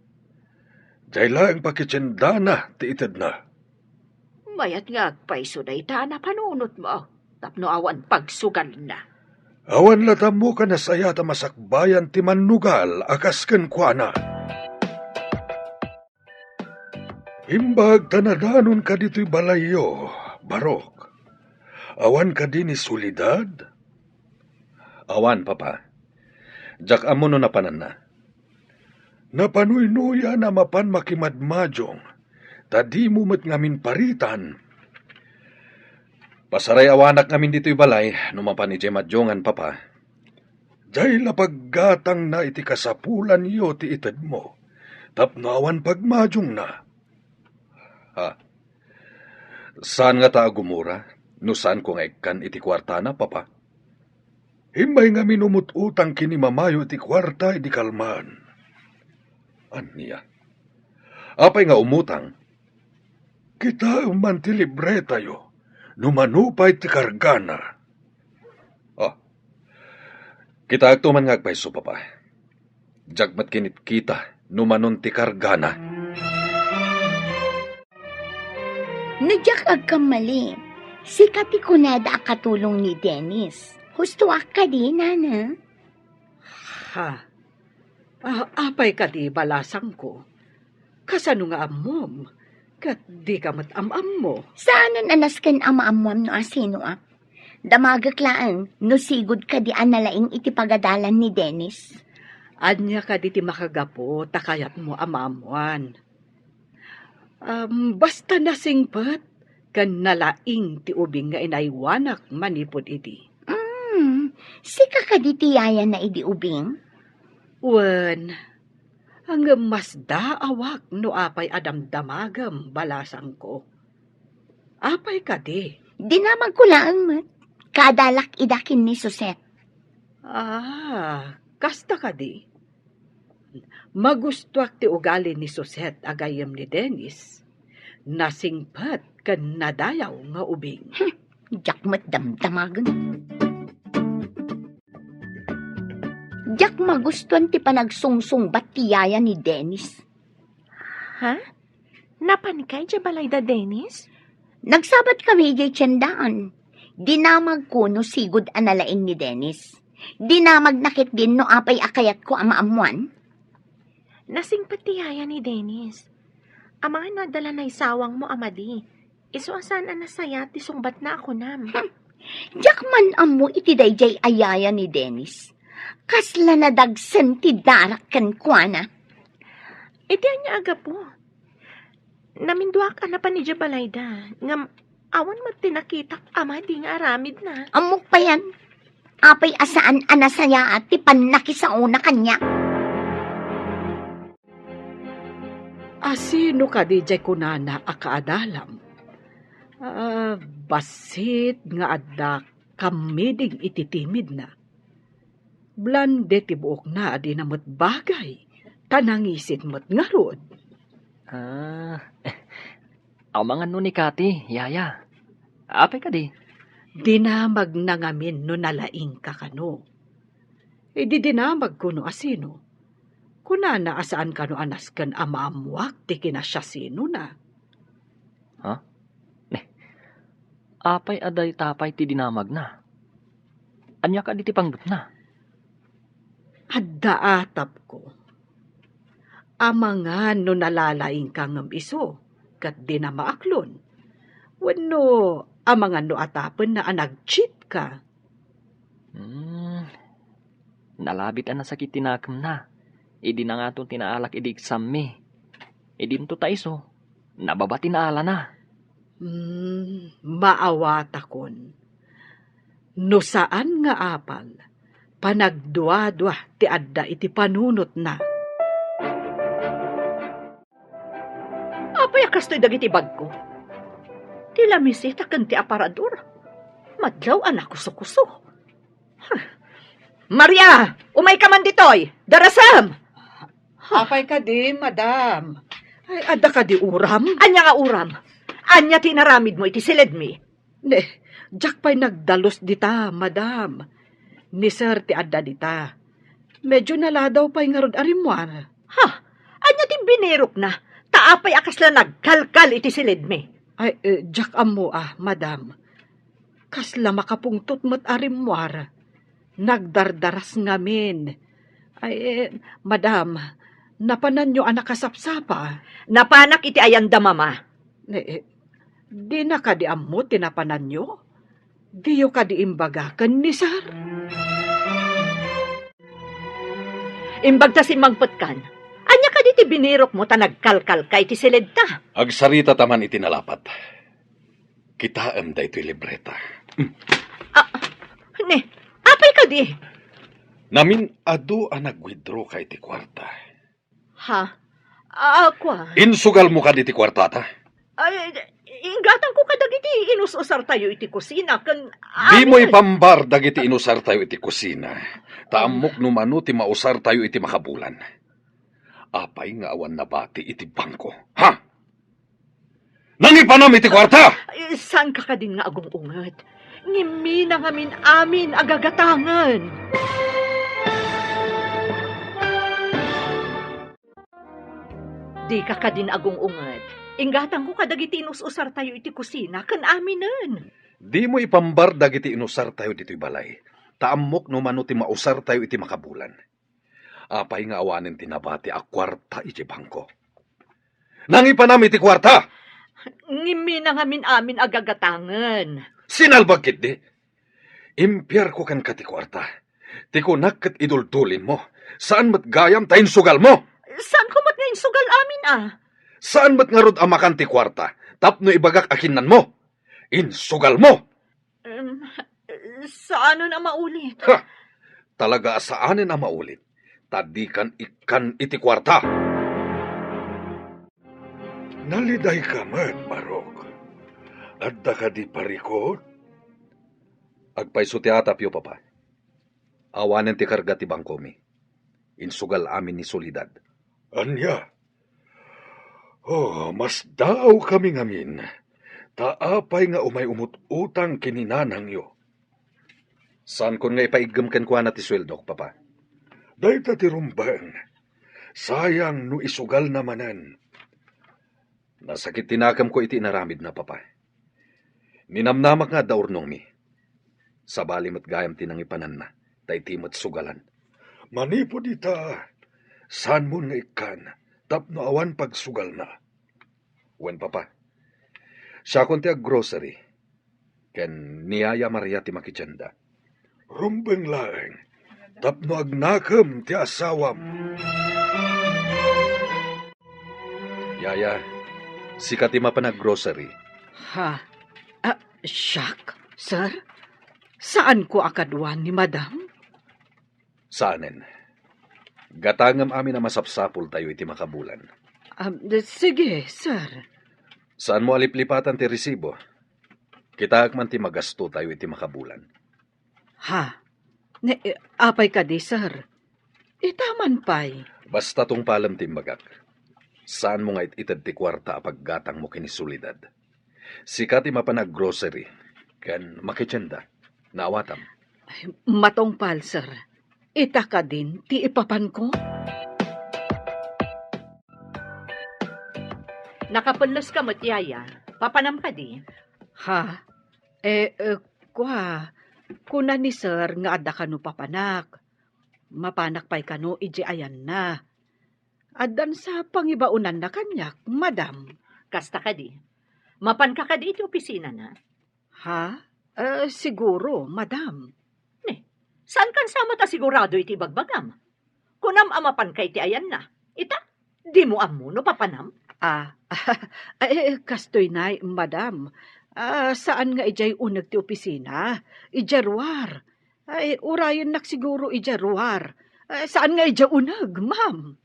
Diay laeng pakitiendana ti itedna. Mayat nga agpayso dayta a napanunotmo, tapno awan pagsugalna. Awan latta ammo a nasayaat a masakbayan ti mannugal a kas kenkuana. Imbag ta nadanonka ditoy balayyo, Barok. Awan kadi ni Soledad? Awan, Papa. Diak ammo no napananna. Napanuynoyan a mapan makimadmadiong, ta dimo met ngamin paritan. Pasarayawanak ngamin ditoy balay no mapan idiay madiongan, Papa. Diay la paggatangna iti kasapulanyo ti itedmo, tapno awan pagmadiongna. Ha? Saan ngata a gumura no saanko nga ikkan iti kuartana, Papa? Immay ngamin umut-utang ken ni mamayo iti kuarta idi kalman. Ania? Apay nga umutang? Kitaem man ti libretayo no mano pay ti kargana. Oh, kitaekto man nga agpayso, Papa. Diak met kinitkita no manon ti kargana. No diak agkamali, sika ti kunada a katulong ni Dennis. Hustoak kadi, Nana? Ha? Ah, apay kadi, balasangko? Kasano nga ammom? Ket dika met am-ammo? Saanen a nasken a maammoam no asinoak. Damagek laeng no sigud kadi a nalaing iti pagadalan ni Dennis. Ania kadi ti makagapu ta kayatmo a maammoan? Am, basta nasingpet ken nalaing ti ubing nga inaywanak manipud idi. Mm, sika kadi ti yayana idi ubing? Wen, ngem masdaawak no apay a damdamagem, balasangko. Apay kadi? Dinamagko laeng met. Kaadalak ida ken ni Suset. Ah, kasta kadi? Magustoak ti ugali ni Suset a gayyem ni Dennis. Nasingpet ken nadayaw nga ubing. Hmm, diak met damdamagen. Diak magustuan ti panagsungsungbat ti yaya ni Dennis. Ha? Napanka idiay balayda, Dennis? Nagsabat kami idiay tiendaan. Dinamagko no sigud a nalaing ni Dennis. Dinamagna ketdin no apay a kayatko a maammoan. Nasingpet ti yaya ni Dennis. Amangan no adda la naisawangmo a madi. Isu a saan a nasayaat ti sungbatna a kunam. Hmm. Diak man ammo iti daydiay a yaya ni Dennis. Kasla nadagsen ti darak kenkuana. Iti ania a gapu? Naminduak a napan idiay balayda, ngem awan met ti nakitak a madi nga aramidna. Ammok payan, apay a saan a nasayaat ti pannakisaona kaniak. Asino kadi diay kunana a kaadalam? Ah, bassit nga adda kammiding iti timidna. Blande ti buokna a dina met bagay, ta nangisit met ngarud. Ah, amangan no ni Kati, yaya. Apay kadi? Dinamagna ngamin no nalaingka kano. Idi dinamagko no asino, kunana a saan kano a nasken a maammuak ti kinasiasinona. Ha? Ne, apay a dayta pay ti dinamagna? Ania kadi ti panggepna? Adda atapko. Amangan no nalalaingka ngem isu, ket dina maaklon. Wenno amangan no atapenna a nag-cheat ka. Hmm. Nalabit a nasakit ti nakemna. Idi nangato ti naalak idi exam-mi. Idi into ta isu, nababa ti naalana. Hmm, maawatakon. No saan nga apal, panagduadua ti adda iti panunotna. Apay a kastoy dagiti bagko? Ti lamisita ken ti aparador. Madlaw a nakusukuso. Maria, umayka man ditoy! Darasem! Apay kadi, madam? Ay, adda kadi uram? Ania nga uram? Ania ti inaramidmo iti siledmi? Ne, diak pay nagdalus dita, madam. Ni sir ti adda dita. Medyo naladaw pay ngarud a rimmuar. Ha? Ania ti binirokna? Ta apay a kasla nagkalkal iti siledmi? Ay, eh, diak ammo a, madam. Kasla makapungtot met a rimmuar. Nagdardaras ngamin. Ay, eh, madam, napananyo a nakasapsapa? Napanak iti ayan da mama. Eh, eh, dina kadi ammo ti napananyo? Diyo kadi imbaga ken ni sir? Imbag ta simmangpetkan. Ania kadi ti binirokmo ta nagkalkalka iti siledta? Agsarita ta man iti nalapat. Kitaem daytoy libreta. Ah, ne, apay kadi? Namin-adu a nag-withdraw ka iti kuarta. Ha? Ah, kua? Insugalmo kadi ti kuartata? Ay, inggatangko kadagiti inus-usartayo iti kusina, ken dimo amin ipambar dagiti inusartayo iti kusina, ta ammok no mano ti mausartayo iti makabulan. Apay nga awan nabati iti bangko? Ha? Nangipanam iti kuarta! Ay, saan ka kadin nga agung-unget? Ngimmi na ngamin amin a gagatangen. Dika kadin agung-unget. Inggatangko kadagiti inus-usartayo iti kusina ken aminen. Dimo ipambar dagiti inusartayo ditoy balay, ta ammok no mano ti mausartayo iti makabulan. Apay nga awanen ti nabati a kuarta iti bangko? Nangipanam iti kuarta! Ngimmi na ngamin amin a gagatangen. Sinalbag ketdi? Impiarko kenka ti kuarta. Ti kunak ket iduldulinmo. Saan met gayam ta insugalmo. Saanko met nga insugal amin a? Saan met ngarud a makan ti kuarta tapno ibagak a kinnanmo? Insugalmo! Em, saanen a maulit. Ha! Talaga a saanen a maulit, ta dikan ikkan iti kuarta. Nalidayka met, Barok. Adda kadi parikut? Agpayso ti atapyo, Papa. Awanen ti karga ti bangkomi. Insugal amin ni Soledad. Ania? Oh, masdaawkami ngamin. Ta apay nga umay umut-utang ken ni nanangyo? Saankon nga ipaiggem kenkuana ti sueldok, Papa. Dayta ti rumbeng. Sayang no isugalna manen. Nasakit ti nakemko iti inaramidna, Papa. Ninamnamak nga adda urnongmi. Sabali met gayam ti nangipananna, ta iti met sugalan. Manipud ita, saanmon nga ikkan tapno awan pagsugalna. Wen, Papa, siakon ti aggrocery, ken ni Yaya Maria ti makidianda. Rumbeng laeng tapno agnakem ti asawam. Yaya, sika ti mapan aggrocery. Ha? Ah, siak, sir? Saanko a kadua ni madam? Saanen. Gatangem amin a masapsapultayo iti makabulan. Ah, sige, sir. Saanmo a liplipatan ti resibo? Kitaek man ti magastotayo iti makabulan. Ha? Ne, eh, apay kadi, sir? Ita man pay. Basta tungpalem ti imbagak. Saanmo nga it-ited ti kuarta a paggatangmo ken ni Soledad. Sika ti mapan ag-grocery ken makitienda. Naawatam. Ay, matungpal, sir. Ita kadin ti ipapanko? Nakapelles ka met, yaya. Papanam kadi? Ha? Eh, eh, kua, kuna ni sir nga adda kano papanak. Mapanak pay kano idiay ayanna. Addan sa pangibaonanna kaniak, madam. Kasta kadi. Mapanka kadi iti opisinana? Ha? Eh, siguro, madam. Ne, saankan sa met a sigurado iti ibagbagam? Kunam a mapanka iti ayanna. Ita, dimo ammo no papanam? Ah, eh, kastoy nay, madam. Ah, saan nga idiay uneg ti opisina? Idiay ruar. Ay, urayennak siguro idiay ruar. Eh, saan nga idiay uneg, ma'am?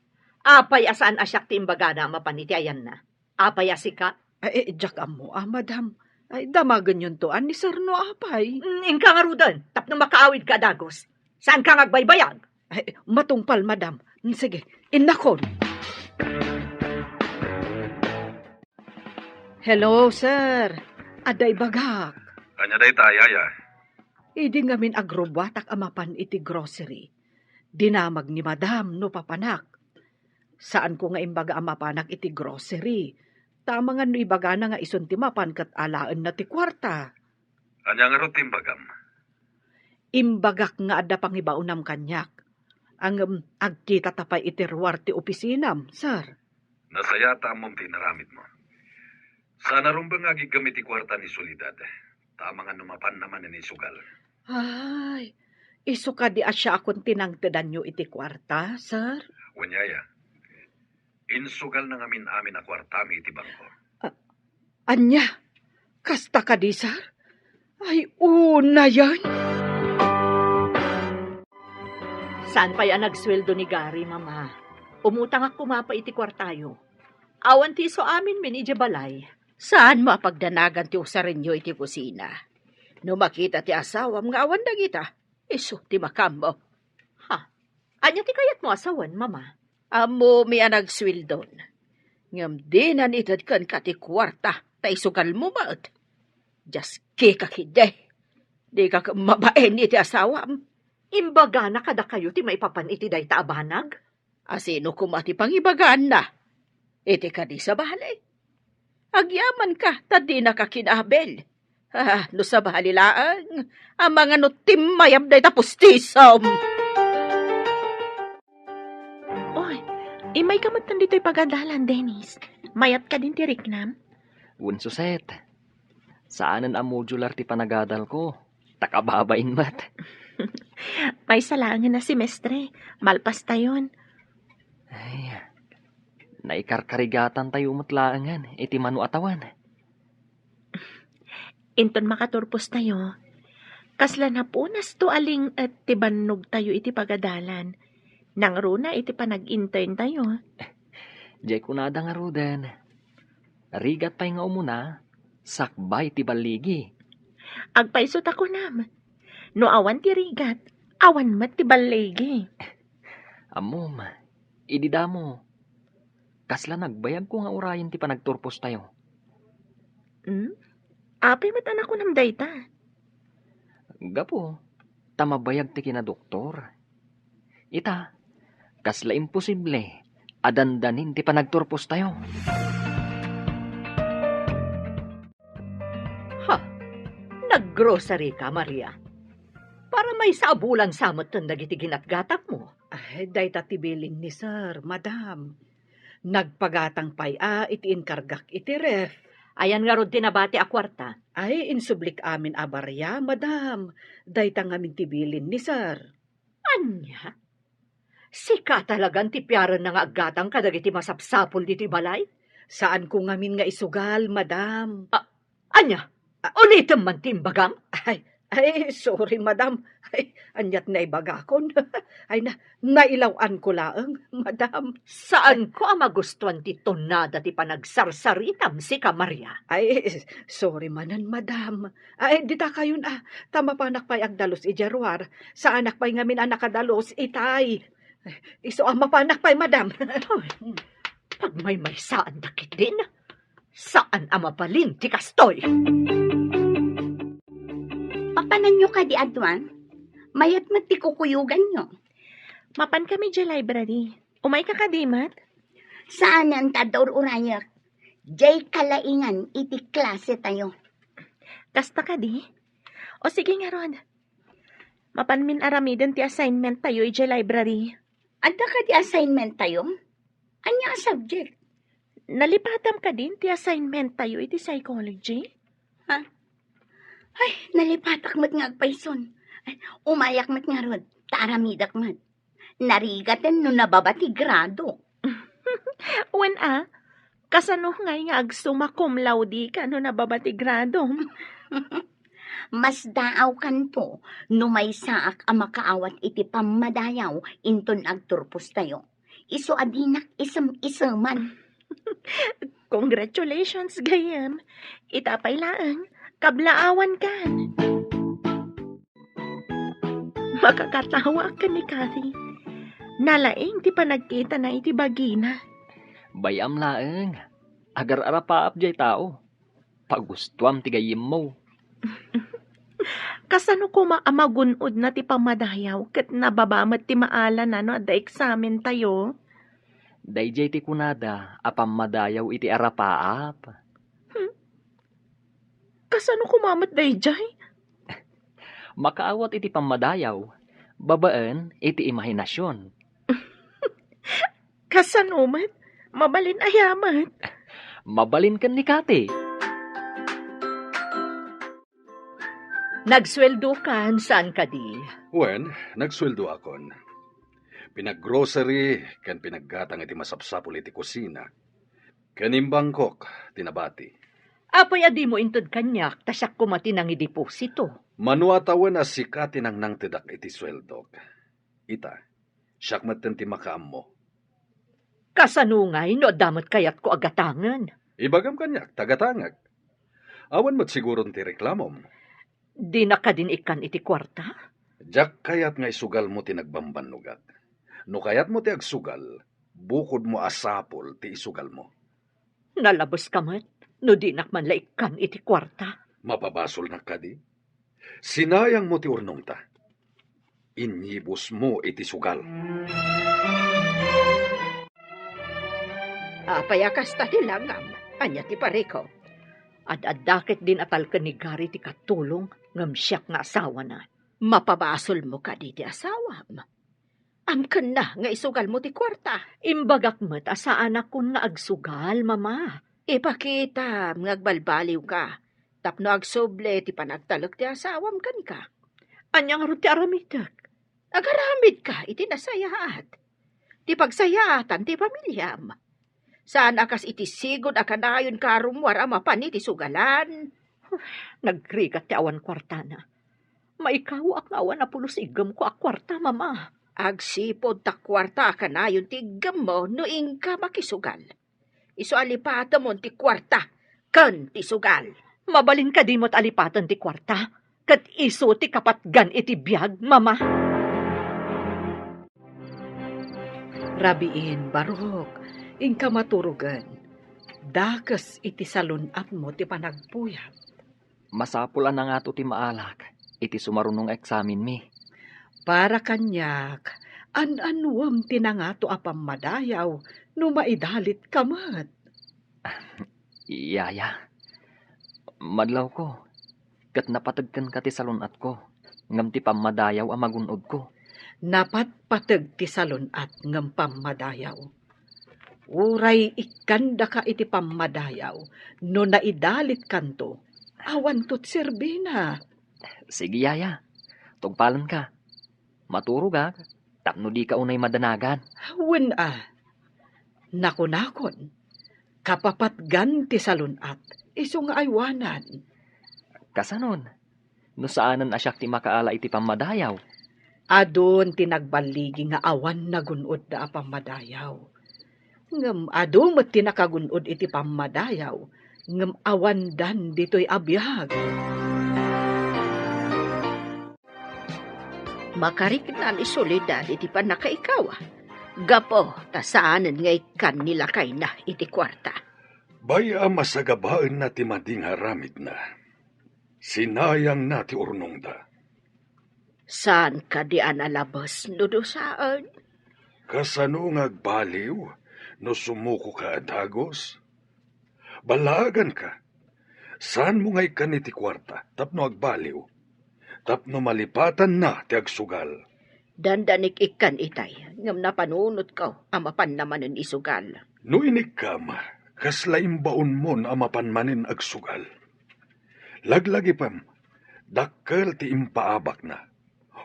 Apay a saan a siak ti imbagana a mapan iti ayanna? Apay a sika? Ay, eh, diak ammo, ah, madam. Ay, damagenyonto, ah, ni sir no apay. Mm, inka ngaruden, tapno makaawidka a dagus. Saanka nga agbaybayag? Ay, matungpal, madam. Mm, sige, innakon. Hello, sir. Adda ibagak. Ania dayta, yaya? Idi ngamin agrubbuatak a mapan iti grocery, dinamag ni madam no papanak. Saanko nga imbaga a mapanak iti grocery. Ta amangan no ibagana nga isun ti mapan ket alaenna ti kuarta. Ania ngarud ti imbagam? Imbagak nga adda pangibaonam kaniak. Ngem agkitata pay iti ruar ti opisinam, sir. Nasayaat ta ammom ti inaramidmo. Saan a rumbeng nga agiggem iti kuarta ni Soledad. Ta amangan no mapanna manen isugal. Ay, isu kadi a siakon ti nangtedanyo iti kuarta, sir? Wen, yaya. Insugalna ngamin amin a kuartami iti bangko. Ah, ania? Kasta kadi, sir? Ay, unayen? Saan pay a nagsueldo ni Gary, Mama? Umutangak koma pay iti kuartayo. Awan ti isu aminmin idiay balay. Saanmo a pagdanagan ti usarenyo iti kusina? No makita ti asawam nga awan dagita, isu ti makaammo. Ha? Ania ti kayatmo a sawen, Mama? Ammomi a nagsueldon. Ngem dinan ited kenka ti kuarta ta isugalmo met. Diaskika ketdi. Dika ket mabain iti asawam. Imbagana kadakayo ti maipapan iti dayta a banag? A sino koma ti pangibagaanna? Iti kadi sabali? Agyamanka ta dinaka kinabil. Ah, no sabali laeng, amangan no timmayab dayta pustisom. Oy, immayka metten ditoy pagadalan, Dennis. Mayat kadin ti riknam? Wen, Suset. Saanen a modular ti panagadalko. Ta kababain met. Maysa laengen a semestre, malpastayon. Ay, naikarkarigatantayo met laengen iti mano a tawen. Inton makaturpostayo, kasla napunasto a ling-et ti bannogtayo iti pagadalan. Nangruna iti panag-interntayo. Diay kunada ngaruden. Rigat pay nga umuna, sakbay ti balligi. Agpayso ta kunam, no awan ti rigat, awan met ti balligi. Ammom, idi damo, kasla nagbayagko nga urayen ti panagturpostayo. Hmm? Apay met a nakunam dayta? Gapu ta mabayag ti kinadoktor. Ita, kasla imposible a dandanin ti panagturpostayo. Ha? Naggrocery ka, Maria? Para maysa a bulan sa metten dagiti ginatgatangmo. Ay, dayta ti bilin ni sir, madam. Nagpagatang pay a iti inkargak iti ref. Ayan ngarud ti nabati a kuarta? Ay, insublik amin a baria, madam. Dayta ngamin ti bilin ni sir. Ania? Sika talagan ti piarenna nga aggatang kadagiti masapsapul ditoy balay? Saanko ngamin nga isugal, madam. A-, ania? A- Ulitem man ti imbagam? Ay, Ay, sorry, madam. Ay, aniat naibagakon. Ay, na, nailaw-anko laeng, madam. Saanko a magustuan ti tonada ti panagsarsaritam, sika, Maria. Ay, sorry manen, madam. Ay, dita kayon, ah, ta mapanak pay agdalus idiay ruar. Saanak pay ngamin a nakadalus itay. Isu a mapanak pay, madam. Ay, pagmaymaysaanda ketdin. Saan a mabalin ti kastoy. Papananyo kadi aduan? Mayat met ti kukuyoganyo. Mapan kami diay library. Umayka kadi met? Saanen ta adda ur-urayek. Diay kalaingan iti klase tayo. Kasta kadi? O sige ngarud. Mapanmin aramiden ti assignment tayo idiay library. Adda kadi assignment tayo? Ania a subject? Nalipatam kadin ti assignment tayo iti psychology? Ha? Ay, nalipatak met nga agpayson. Ay, umayak met ngarud, ta aramidek met. Narigaten no nababa ti grado. Wen a, kasano ngay nga agsumma cum laude ka no nababa ti gradom? Mas daaw kanto no maysaak a makaawat iti pammadayaw inton agturpos tayo. Isu a dinak isem-iseman. Congratulations, gayyem. Ita pay laeng, kablaawan kan. Makakatawa ka ni Cathy. Nalaing ti panagkitana iti bagina. Bay-am laeng. Agar-arapaap jay tao. Pagustuam ti gayyemmo. Kasano koma a magun-odna ti pammadayaw ket nababa met ti maalana no adda eksamen tayo? Dayjay ti kunada a pammadayaw iti arapaap. Hmm. Kasano koma met dayjay? Makaawat iti pammadayaw babaen iti imahinasion. Kasano met? Mabalin aya met? Mabalin ken ni Cathy. Nagsueldo kan, saan kadi? Wen, nagsueldo akon. Pinaggrocery ken pinaggatang iti masapsapul iti kusina. Ken imbangkok ti nabati. Apay a dimo inted kaniak ta siak koma ti nangideposito? Mano a tawen a sika ti nangnangtedak iti sueldok. Ita, siak metten ti makaammo. Kasano ngay no adda met kayatko a gatangen? Ibagam kaniak ta gatangek. Awan met siguron ti reklamom. Dinak kadin ikkan iti kuarta? Diak kayat nga isugalmo ti nagbambannogak. No kayatmo ti agsugal, bukodmo a sapul ti isugalmo. Nalabeska met no dinak man la ikkan iti kuarta. Mapabasolnak kadi? Sinayangmo ti urnongta. Inyibusmo iti sugal. Apay a kasta ti langam? Ania ti parikop? Ad-adda ketdin a talken ni Gary ti katulong ngem siak nga asawana. Mapabasolmo kadi ti asawam? Amkenna nga isugalmo ti kuarta. Imbagak met a saanakon nga agsugal, Mama. Ipakitam nga agbalbaliwka tapno agsubli ti panagtalek ti asawam kenka. Ania ngarud ti aramidek? Agaramidka iti nasayaat. Ti pagsayaatan ti pamiliam. Saan a kas iti sigud a kanayonka a rummuar a mapan iti sugalan. Nagrigat ti awan kuartana. Maikawaak nga awan a pulos iggemko a kuarta, Mama. Agsipud ta kuarta a kanayon ti iggemmo no inka makisugal. Isu a lipatemon ti kuarta ken ti sugal. Mabalin kadi met a lipaten ti kuarta, ket isu ti kapatgan iti biag, Mama? Rabiin, barok, inka maturogen. Dakes iti salun-atmo ti panagpuyat. Masapul a nangato ti maalak iti sumaruno nga eksamenmi. Para kaniak, an-annuem ti nangato a pammadayaw no maidalitka met. Yaya, madlawko, ket napateg kenka ti salun-atko, ngem ti pammadayaw a magun-odko. Napatpateg ti salun-at ngem pammadayaw. Uray ikkandaka iti pammadayaw no naidalitkanto, awanto ti serbina. Sige, yaya. Tungpalenka. Maturogak tapno dika unay madanagan. Wen a. Nakunakon, kapapatgan ti salun-at, isu nga aywanan. Kasanon? no saanen a siak ti makaala iti pammadayaw? Adun ti nagballigi nga awan nagun-odda a pammadayaw. Ngem adu met ti nakagun-od iti pammadayaw, ngem awandan ditoy a biag. Makarikna ni Soledad iti pannakaikaw, gapu ta saanen nga ikkan ni lakayna iti kuarta. Bay-am a sagabaenna ti madi nga aramidna. Sinayangna ti urnongda. Saan kadi a nalabes no dusaen? Kasano nga agbaliw no sumukoka a dagus? Ballaaganka. Saanmo nga ikkan iti kuarta tapno agbaliw, tapno malipatanna ti agsugal. Dandanik ikkan itay, ngem napanunotko a mapanna manen isugal. No inikkam, kasla imbaonmon a mapan manen agsugal. Laglagipem, dakkel ti impaabakna.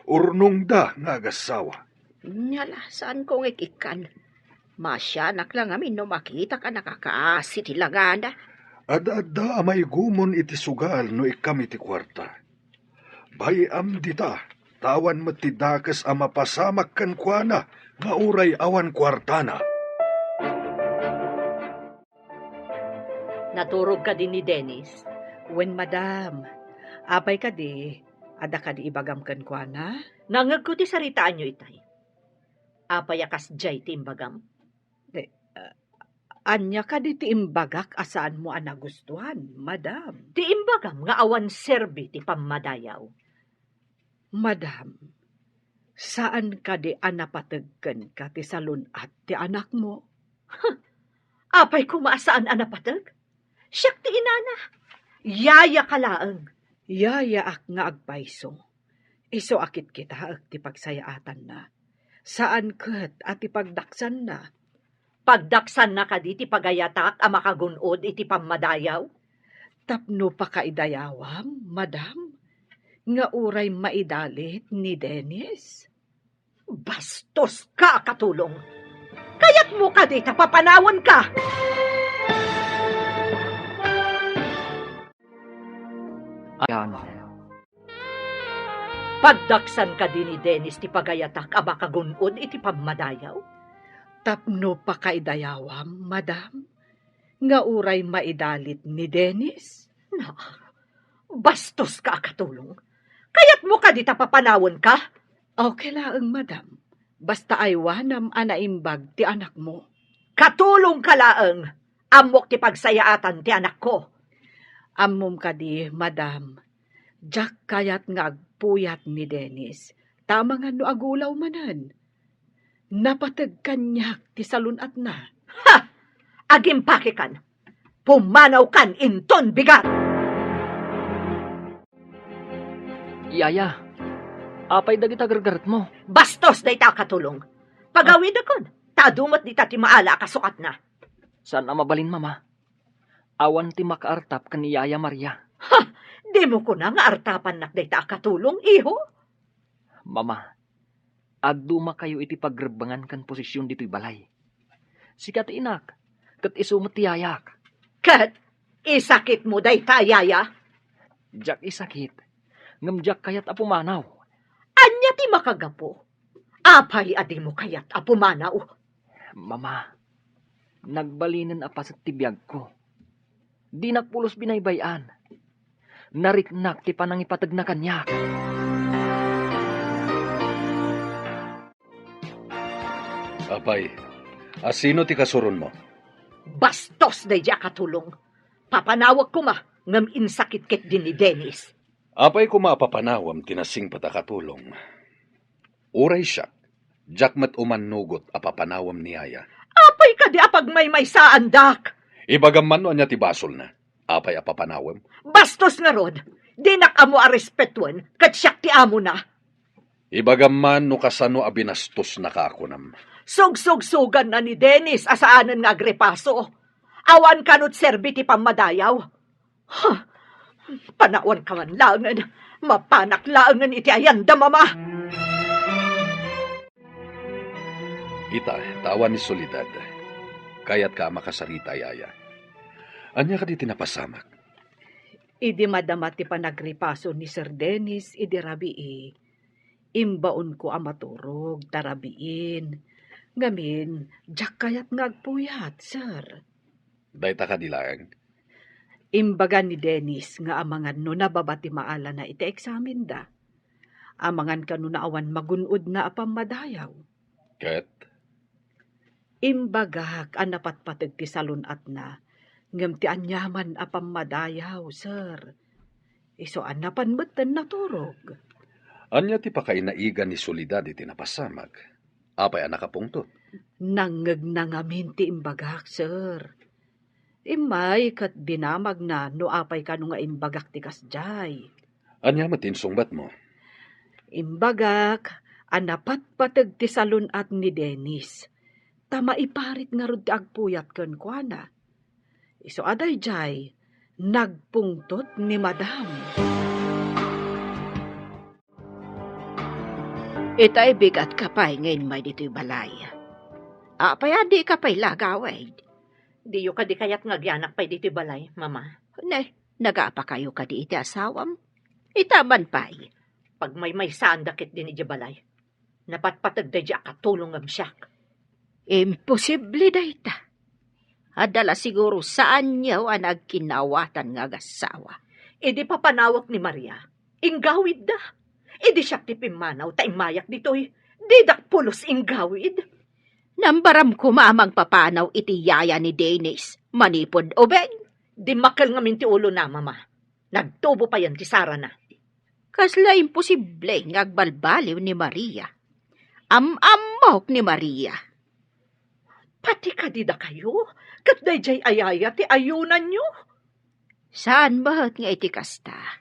Urnongda nga agassawa. Nya la, saanko nga ikkan. Masianak la ngamin no makitak a nakakaasi ti langana. Adda-adda a maigumon iti sugal no ikkam iti kuarta. Bay-am dita, ta awan met ti dakes a mapasamak kenkuana nga uray awan kuartana. Naturog kadi ni Dennis? Wen, madam. Apay kadi, adda kadi ibagam kenkuana? Nangegko ti saritaanyo itay. Apay a kasdiay ti imbagam? Eh, ah, ania kadi ti imbagak a saanmo a nagustuan, madam? Ti imbagam nga awan serbi ti pammadayaw. Madam, saan kadi a napateg kenka ti salun-at ti anakmo? Apay koma a saan a napateg? Siak ti inana. Yayaka laeng. Yayaak nga agpayso. Isu a kitkitaek ti pagsayaatanna. Saan ket a ti pagdaksanna. Pagdaksanna kadi ti pagayatak a makagun-od iti pammadayaw? Tapno pakaidayawam, madam, nga uray maidalit ni Dennis? Bastoska a katulong! Kayatmo kadi ta papanawanka? Ayan. Pagdaksan kadi ni Dennis ti pagayatak a makagun-od iti pammadayaw? Tapno pakaidayawam, madam, nga uray maidalit ni Dennis? Na, bastoska a katulong. Kayatmo kadi ta papanawanka? Okay laeng, madam. Basta aywanam a naimbag ti anakmo. Katulongka laeng. Ammok ti pagsayaatan ti anakko. Ammom kadi, madam, diak kayat nga agpuyat ni Dennis, ta amangan no agulaw manen. Napateg kaniak ti salun-atna. Ha! Agimpakekan! Pumanawkan inton bigat! Yaya, apay dagita gargaretmo? Bastos dayta a katulong. Pagawidekon, ta adu met dita ti maala a kasukatna. Saan a mabalin, Mama. Awan ti makaartap ken ni Yaya Maria. Ha! Dimo kuna nga artapannak dayta a katulong, iho? Mama, addumakayo iti pagrebbengan ken posesion ditoy balay. Sika ti inak, ket isu met ti yayak. Ket isakitmo dayta a yaya? Diak isakit, ngem diak kayat a pumanaw. Ania ti makagapu? Apay a dimo kayat a pumanaw? Mama, nagbalinen a paset ti biagko. Dinak pulos binaybay-an. Nariknak ti panangipategna kaniak. Apay, asino ti kasuronmo? Bastos daydi a katulong. Papanawek koma ngem insakit ketdi ni Dennis. Apay koma a papanawem ti nasingpet a katulong. Uray siak, diak met umannugot a papanawem ni Yaya. Apay kadi a pagmaymaysaandak? Ibagam man no ania ti basolna. Apay a papanawem? Bastos ngarud, dinak ammo a respetuen ket siak ti amona. Ibagam man no kasano a binastosnaka a kunam. Sugsugsuganna ni Dennis a saanen nga agrepaso. Awan kano ti serbi ti pammadayaw. Huh! Panawanka man laengen. Mapanak laengen iti ayanda, Mama. Ita, ta awan ni Soledad. Kayatka a makasarita, Yaya. Ania kadi ti napasamak? Idi madama ti panagripaso ni Sir Dennis idi rabii, imbaonko a maturog ta rabiin. Ngamin, diak kayat nga agpuyat, sir. Dayta kadi laeng? Imbaga ni Dennis nga amangan no nababa ti maalana iti eksamenda. Amangan kano no awan magun-odna a pammadayaw. Ket? Imbagak a napatpateg ti salun-atna, ngem ti aniaman a pammadayaw, sir. Isu a napan metten naturog. Ania ti pakainaigan ni Soledad iti napasamak? Apay a nakapungtot? Nangngegna ngamin ti imbagak, sir. Immay ket dinamagna no apay kano nga imbagak ti kasdiay. Ania met ti insungbatmo? Imbagak a napatpateg ti salun-at ni Dennis, ta maiparit ngarud ti agpuyat kenkuana. Isu a daydiay, nagpungtot ni Madam. Itay bigat ka pay nga immay ditoy balay. Apay a dika pay la agawid? Diyo kadi kayat nga agyanak pay ditoy balay, Mama? Ne, nagapakayo kadi iti asawam? Ita man pay. Pagmaymaysaanda ketdin idiay balay. Napatpateg daydiay a katulongem siak. Imposible dayta. Adda la siguro saanyo a nagkinnaawatan nga agassawa. Idi papanawek ni Maria, inggawidda. Idi siak ti pimmanaw ta immayak ditoy, didak pulos inggawid. Nambaram koma a mangpapanaw iti yaya ni Dennis manipud ubing. Dimmakkel ngamin ti ulona, Mama. Nagtubo payen ti sarana. Kasla imposible nga agbalbaliw ni Maria. Am-ammok ni Maria. Pati kadi dakayo, ket daydiay a yaya ti ayunanyo? Saan met nga iti kasta.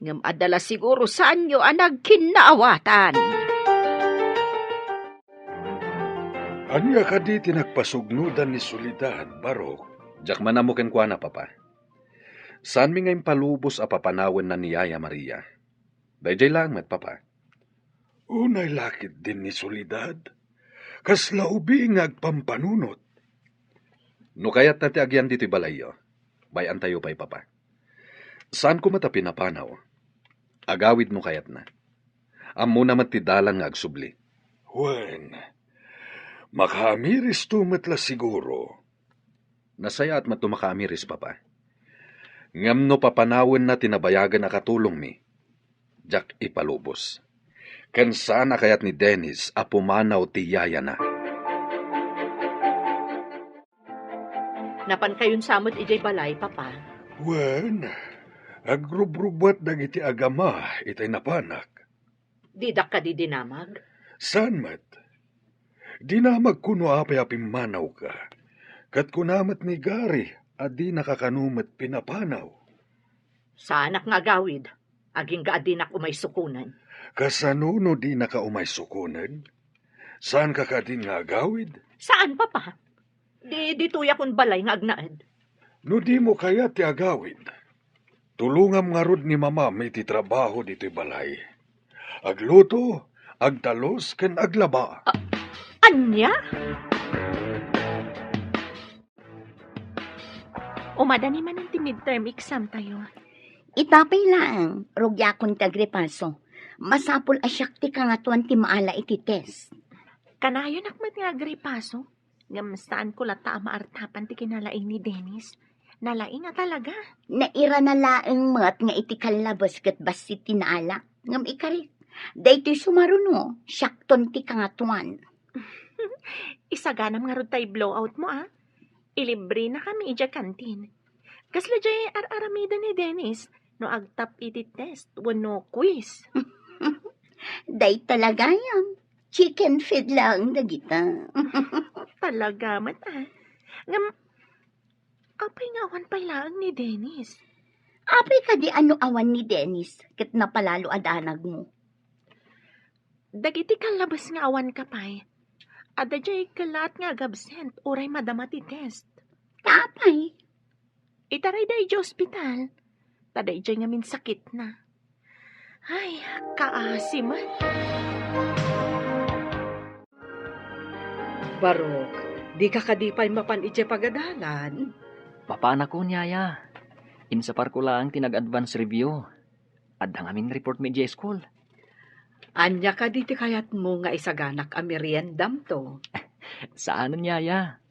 Ngem adda la siguro saanyo a nagkinnaawatan. Ania kadi ti nagpasugnodan ni Soledad, Barok? Diak man ammo kenkuana, Papa. Saanmi nga impalubos a papanawenna ni Yaya Maria. Daydiay laeng met, Papa. Unay la ketdin ni Soledad. Kasla ubing nga agpampanunot. No kayatna ti agyan ditoy balayyo, bay-antayo pay, Papa. Saan koma ta pinapanaw. Agawid no kayatna. Ammona met ti dalan nga agsubli. Wen, makaamiristo met la siguro. Nasayaat met no makaamiris, Papa. Ngem no papanawenna ti nabayagen a katulongmi, diak ipalubos. Ken saan a kayat ni Dennis a pumanaw ti yayana. Napankayon sa met idiay balay, Papa? Wen, agrubrubuat dagiti agama itay napanak. Didak kadi dinamag? Saan met? Dinamagko no apay a pimmanawka. Ket kuna met ni Gary a dinaka kano met pinapanaw. Saanak nga agawid, agingga a dinak umay sukonen. Kasano no dinaka umay sukonen? Saanka kadin nga agawid? Saan, Papa. Di, ditoyak un balay nga agnaed. No dimo kayat ti agawid, tulongam ngarud ni Mamam iti trabaho ditoy balay. Agluto, agtalus, ken aglaba. A-, ania? Umadani manen ti midterm exam tayo. Ita pay laeng, rugiakon ti agripaso. Masapul a siak ti kangatoan ti maala iti test. Kanayonak met nga agripaso. Ngem saanko latta a maartapan ti kinalaing ni Dennis. Nalaing a talaga. Nairana laeng met nga iti kallabes ket bassit ti naala. Ngem ikarik, daytoy sumaruno, siakton ti kangatoan. Isaganam ngarud tay blowout mo, a? Ilibrenakami idiay kantin. Kasla diay ar-aramiden ni Dennis no agtap iti test wenno quiz. Dayta la gayam. Chicken feed laeng dagita. Talaga met, a. Ngem, apay nga awan pay laeng ni Dennis? Apay kadi a no awan ni Dennis ket napalalo a danagmo? Dagiti kallabes nga awanka pay, adda diay kellaat nga agabsent uray madama ti test. Ta apay? Itarayda idiay ospital, ta daydiay ngamin sakitna. Ay, kaasi met. Barok, dika kadi pay mapan idiay pagadalan? Mapanakon, yaya. Insaparko laeng ti nag-advance review. Adda ngamin report mi idiay school. Ania kadi ti kayatmo nga isaganak a meriendam to? Saanen, yaya.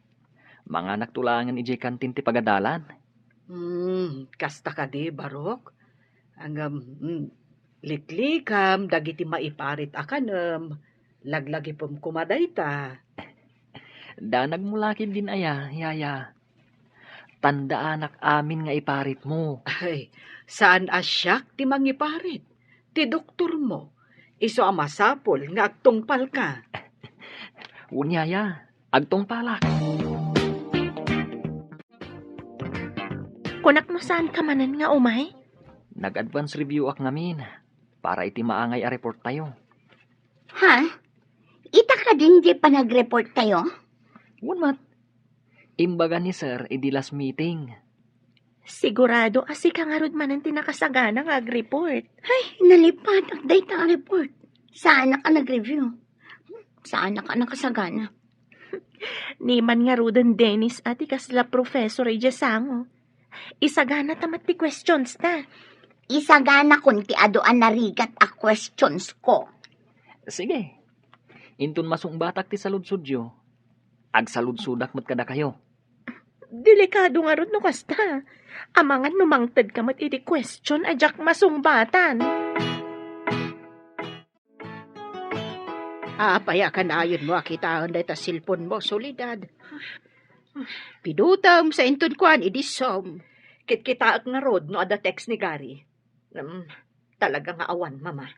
Manganakto laengen idiay kantin ti pagadalan. Hmm, kasta kadi, Barok? Ngem, mm, liklikam dagiti maiparit a kanem, laglagipem koma dayta. Danagmo la ketdin aya, yaya. Tandaanak amin nga iparitmo. Ay, saan a siak ti mangiparit. Ti doktormo, isu a masapul nga agtungpalka. Wen, yaya, agtungpalak. Kunak no saanka manen nga umay? Nag-advance review ak ngamin para iti maangay a report tayo. Ha? Ita kadin di panagreport tayo? Wen met. Imbaga ni Sir idi last meeting. Sigurado a sika ngarud manen ti nakasagana nga agreport. Ay, nalipatak dayta a report. Saanak a nagreview. Saanak a nakasagana. Ni man ngaruden, Dennis, a ti kasla professor idiay sango. Isagana ta met ti questions ta. Isaganakon ti adu a narigat a questions ko. Sige. Inton masungbatak ti saludsodyo, agsaludsodak met kadakayo. Delikado ngarud no kasta. Amangan no mangtedka met iti question a diak masungbatan. Apay a kanayon mo a kitaen dayta cellphone mo, Soledad? Pidutem sa inton kuan idi Zoom. Kitkitaek ngarud no adda text ni Gary. Ngem, talaga nga awan, Mama.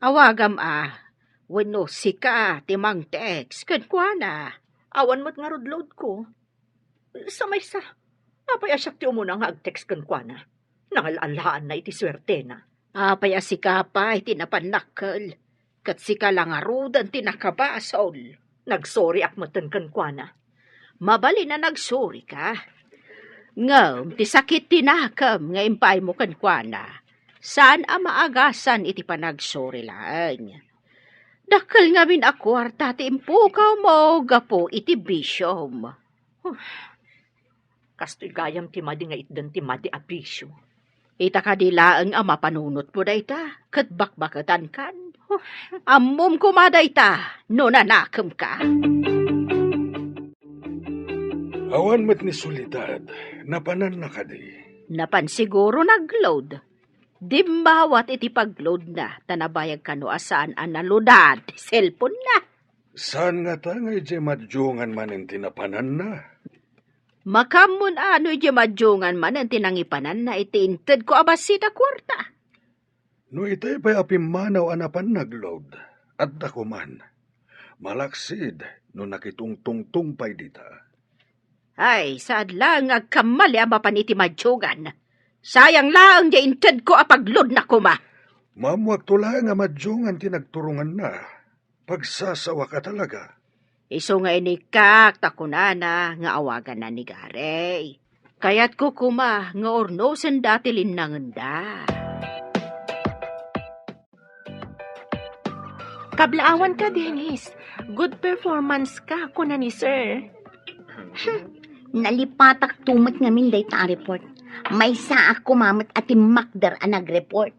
Awagam a, wenno sika ti mangtext kenkuana. Awan met ngarud load ko. Sa maysa, apay a siak ti umuna nga agtext kenkuana? Nangal-alaanna iti suertena. Apay a sika pay ti napannakkel? Ket sika la ngaruden ti nakabasol. Nagsoriak metten kenkuana. Mabalin a nagsorika. Ngem ti sakit ti nakem nga impaaymo kenkuana, saan a maagasan iti panagsori laeng. Dakkel ngamin a kuarta ti impukawmo gapu iti bisiom. Huh. Kastoy gayam ti madi nga itdan ti madi a bisio. Ita kadi laeng a mapanunotmo dayta, ket bakbaketankan. Huh. Ammom koma dayta no nanakemka. Awan met ni Soledad, napananna kadi? Napan siguro nag-load. Dimmawat iti pag-loadna, ta nabayag kano a saan a nalodad ti cellphone-na. Saan ngata nga idiay madiongan manen ti napananna? Makaammoan no idiay madiongan manen ti nangipananna iti intedko a bassit a kuarta. No itay pay a pimmanaw a napan nag-load, adda koman. Malaksid no nakitungtungtong pay dita. Ay, saad laeng nga agkammali a mapan iti madiongan. Sayang laeng diay intedko a pag-loadna koma. Maammoakto laeng a madiongan ti nagturonganna. Pagsasawak a talaga. Isu nga inikkak ta kunana nga awaganna ni Gary. Kayatko koma nga urnosenda ti linnangenda. Kablaawanka, Dennis. Good performance ka, kuna ni Sir. Nalipatak to met ngamin dayta a report. Maysaak koma met a timmakder a nag-report.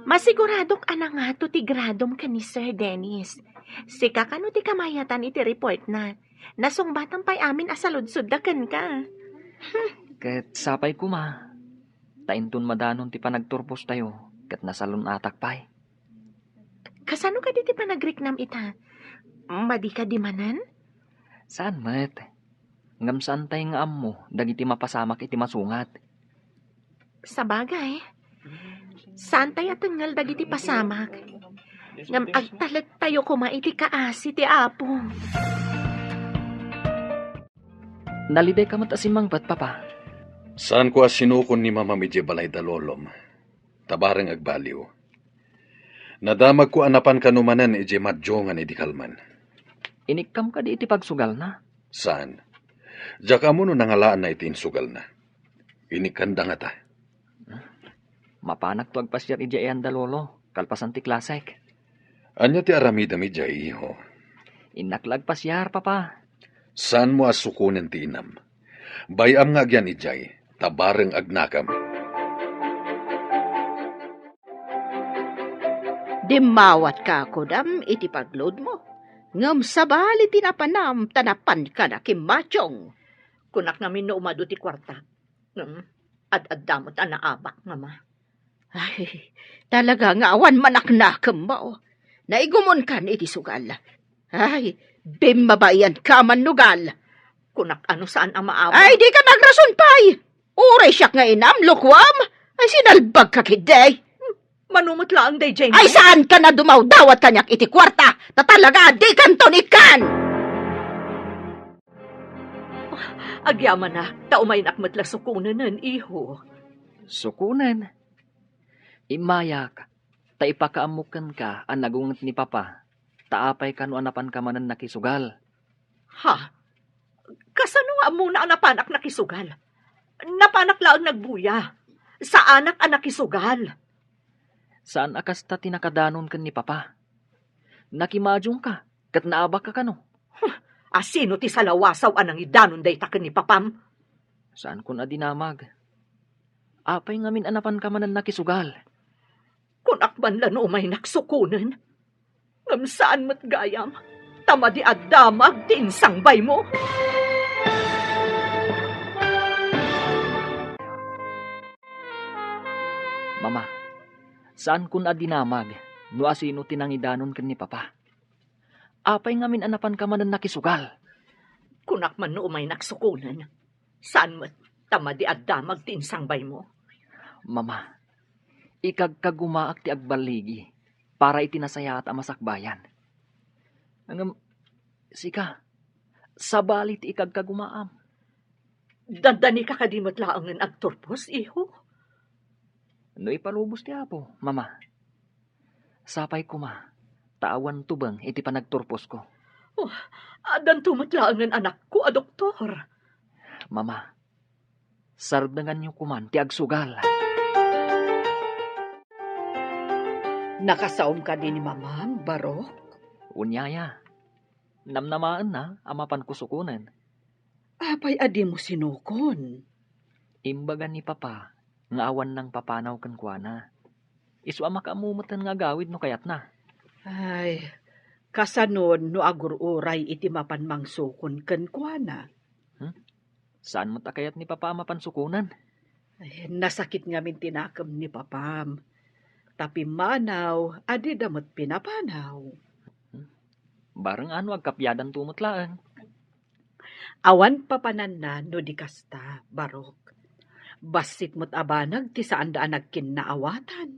Masiguradok a nangato ti gradom ken ni Sir Dennis. Sika kano ti kamayatan iti report-na. Nasungbatan pay amin a saludsodda kenka. Ket sapay koma, ta inton madanon ti panagturpostayo, ket nasalun-atak pay. Kasano kadi ti panagriknam ita? Madi kadi manen? Saan met. Ngem saantay nga ammo dagiti mapasamak iti masungat. Sabagay, saantay a tengngel dagiti pasamak. Ngem agtalettayo koma iti kaasi ti Apo. Nalidayka met a simmangpet, Papa. Saanko a sinukon ni Mamam idiay balay da Lolom. Ta bareng agbaliw. Nadamagko a napan kano manen idiay madiongan idi kalman. Inikkam kadi iti pagsugalna? Saan. Diak ammo no nangalaanna iti insugalna. Inikkanda ngata. Mapanakto agpasiar idiay ayan da Lolo, kalpasan ti klasek. Ania ti aramidem idiay, iho? Innak la agpasiar, Papa. Saanmo a sukonen ti inam. Bay-am nga agyan idiay. ta bareng agnakem. Dimmawatka, kudam, iti pagluodmo. Ngem sabali ti napanam, ta napanka na kimmationg. Kunak ngamin no umadu ti kuarta. Ngem, ad-adda met a naabak, Mama. Ay, talaga nga awan manaknakemmo. Naigumonkan iti sugal. Ay, bimmabaianka, mannugal. Kunak a no saan a maabak. Ay, dika nagrason pay! Uray siak nga inam, lukuam! Ay, sinalbagka ketdi! Mano met laeng daydiay? Ay, saanka a dumawdawat kaniak iti kuarta, ta talaga, dikanton ikkan! Agyamanak, ta umaynak met la sukonenen, iho. Sukonen? Immayak, ta ipakaammok kenka a nagunget ni Papa, ta apay kano a napanka manen nakisugal. Ha? Kasano nga ammona a napanak nakisugal? Napanak laeng nagbuya. Saanak a nakisugal. Saan a kasta ti nakadanon ken ni Papa. Nakimationgka, ket naabakka kano. Huh, a sino ti salawasaw a nangidanon dayta ken ni Papam? Saankon a dinamag. Apay ngamin a napanka manen nakisugal? Kunak man la no umaynak sukonen. Ngem saan met gayam, ta madi a damag ti insangbaymo. Mama, saankon a dinamag no asino ti nangidanon ken ni Papa. Apay ngamin a napanka manen nakisugal? Kunak man no umaynak sukonen. Saan met, ta madi a damag ti insangbaymo. Mama, ikagkagumaak ti agballigi para iti nasayaat a masakbayan. Ngem, sika, sabali ti ikagkagumaam. Dandanika kadi met laengen agturpos, iho? No ipalubos ti Apo, Mama. Sapay koma, ta awan tubeng iti panagturposko. Oh, addanto met laengen anakko a doktor. Mama, sardenganyo koman ti agsugal. Nakasaom kadi ni Mamam, Barok? Unyaya, namnamaenna a mapanko sukonen. Apay a dimo sinukon? Imbaga ni Papa nga awan nangpapanaw kenkuana. Isu a makaammo metten nga agawid no kayatna. Ay, kasanon no agur-uray iti mapan mangsukon kenkuana? Hmm? Saan met a kayat ni Papa a mapan sukonen? Ay, nasakit ngamin ti nakem ni Papam. Ta pimmanaw a dida met pinapanaw. Hmm? Bareng ano agkapiadanto met laeng. Awan papananna no di kasta, Barok. Bassit met a banag ti saanda a nagkinnaawatan.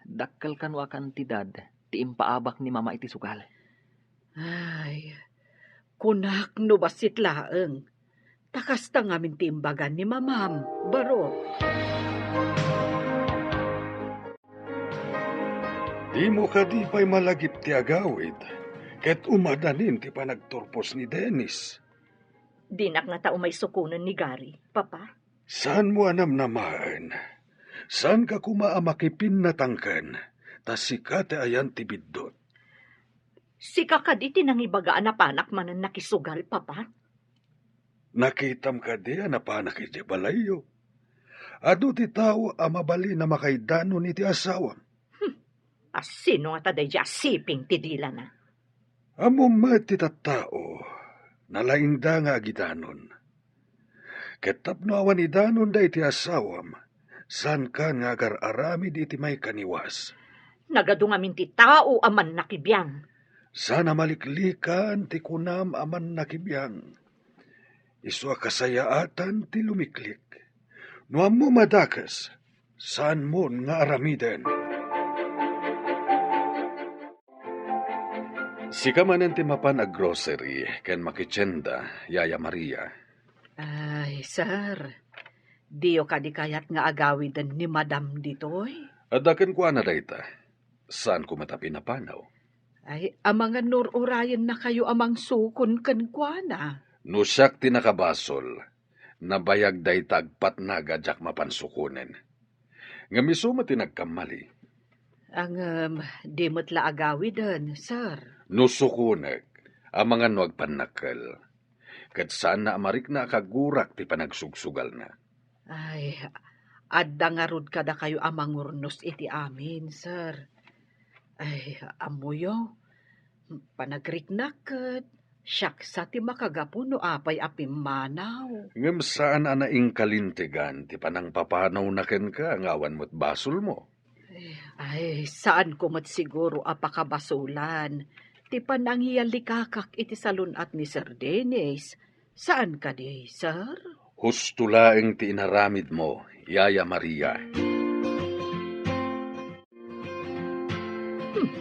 Dakkel kano a kantidad ti impaabak ni Mama iti sugal. Ay, kunak no bassit laeng. Ta kasta ngamin ti imbaga ni Mamam, Barok. Dimo kadi pay malagip ti agawid, ket umadanin ti panagturpos ni Dennis? Dinak ngata umay sukonen ni Gary, Papa. Saanmo a namnamaen? Saanka koma a makipinnatangken, ta sika ti ayan ti biddut. Sika kadi ti nangibaga a napanak manen nakisugal, Papa? Nakitam kadi a napanak idiay balayyo? Adu ti tao a mabalin a makaidanon iti asawam? Hmm. Asino ngata daydiay a siping ti dilana? Ammom met ti tattao, nalaingda nga agidanon. Ket tapno awan idanon daydi asawam, saankan nga agar-aramid iti maikaniwas. Nagadu ngamin ti tao a mannakibiang. Saan a maliklikan ti kunam a mannakibiang. Isu a kasayaatan ti lumiklik. No ammom a dakes, saanmon nga aramiden. Sika manen ti mapan a grocery ken makitienda, Yaya Maria. Ay, sir, diyo kadi kayat nga agawiden ni Madam ditoy? Adda kenkuana dayta. Saanko met a pinapanaw. Ay, amangan no ur-urayennakayo a mangsukon kenkuana. No siak ti nakabasol, nabayag dayta agpatnag a diak mapan sukonen. Ngem isu met ti nagkammali. Ngem, di met la agawiden, sir. No sukonek, amangan no agpannakkel. Ket saanna a marikna a kagurak ti panagsugsugalna. Ay, adda ngarud kadakayo a mangurnos iti amin, sir. Ay, ammoyo, panagriknak ket siak sa ti makagapu no apay a pimmanaw. Ngem saan a naingkalintegan ti panangpapanawna kenka nga awan met basolmo. Ay, saanko met siguro a pakabasolan ti panangiyalikakak iti salun-at ni Sir Dennis. Saan kadi, sir? Husto laeng ti inaramidmo, Yaya Maria. Hmm.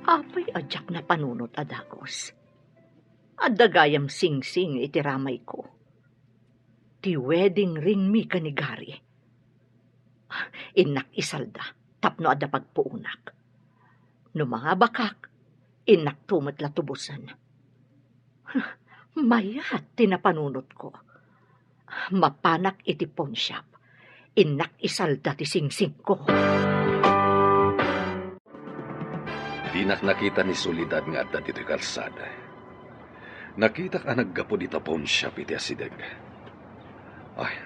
Apay a diak napanunot a dagus? Adda gayam singsing iti ramayko. Ti wedding ring mi ken ni Gary. Innak isalda tapno adda pagpuonak. No mangabakak, innakto met la tubosen. Mayat ti napanunotko. Mapanak iti pawnshop. Innak isalda ti singsingko. Dinak nakita ni Soledad nga adda ditoy kalsada. Nakitak a naggapu dita pawnshop iti asideg. Ay,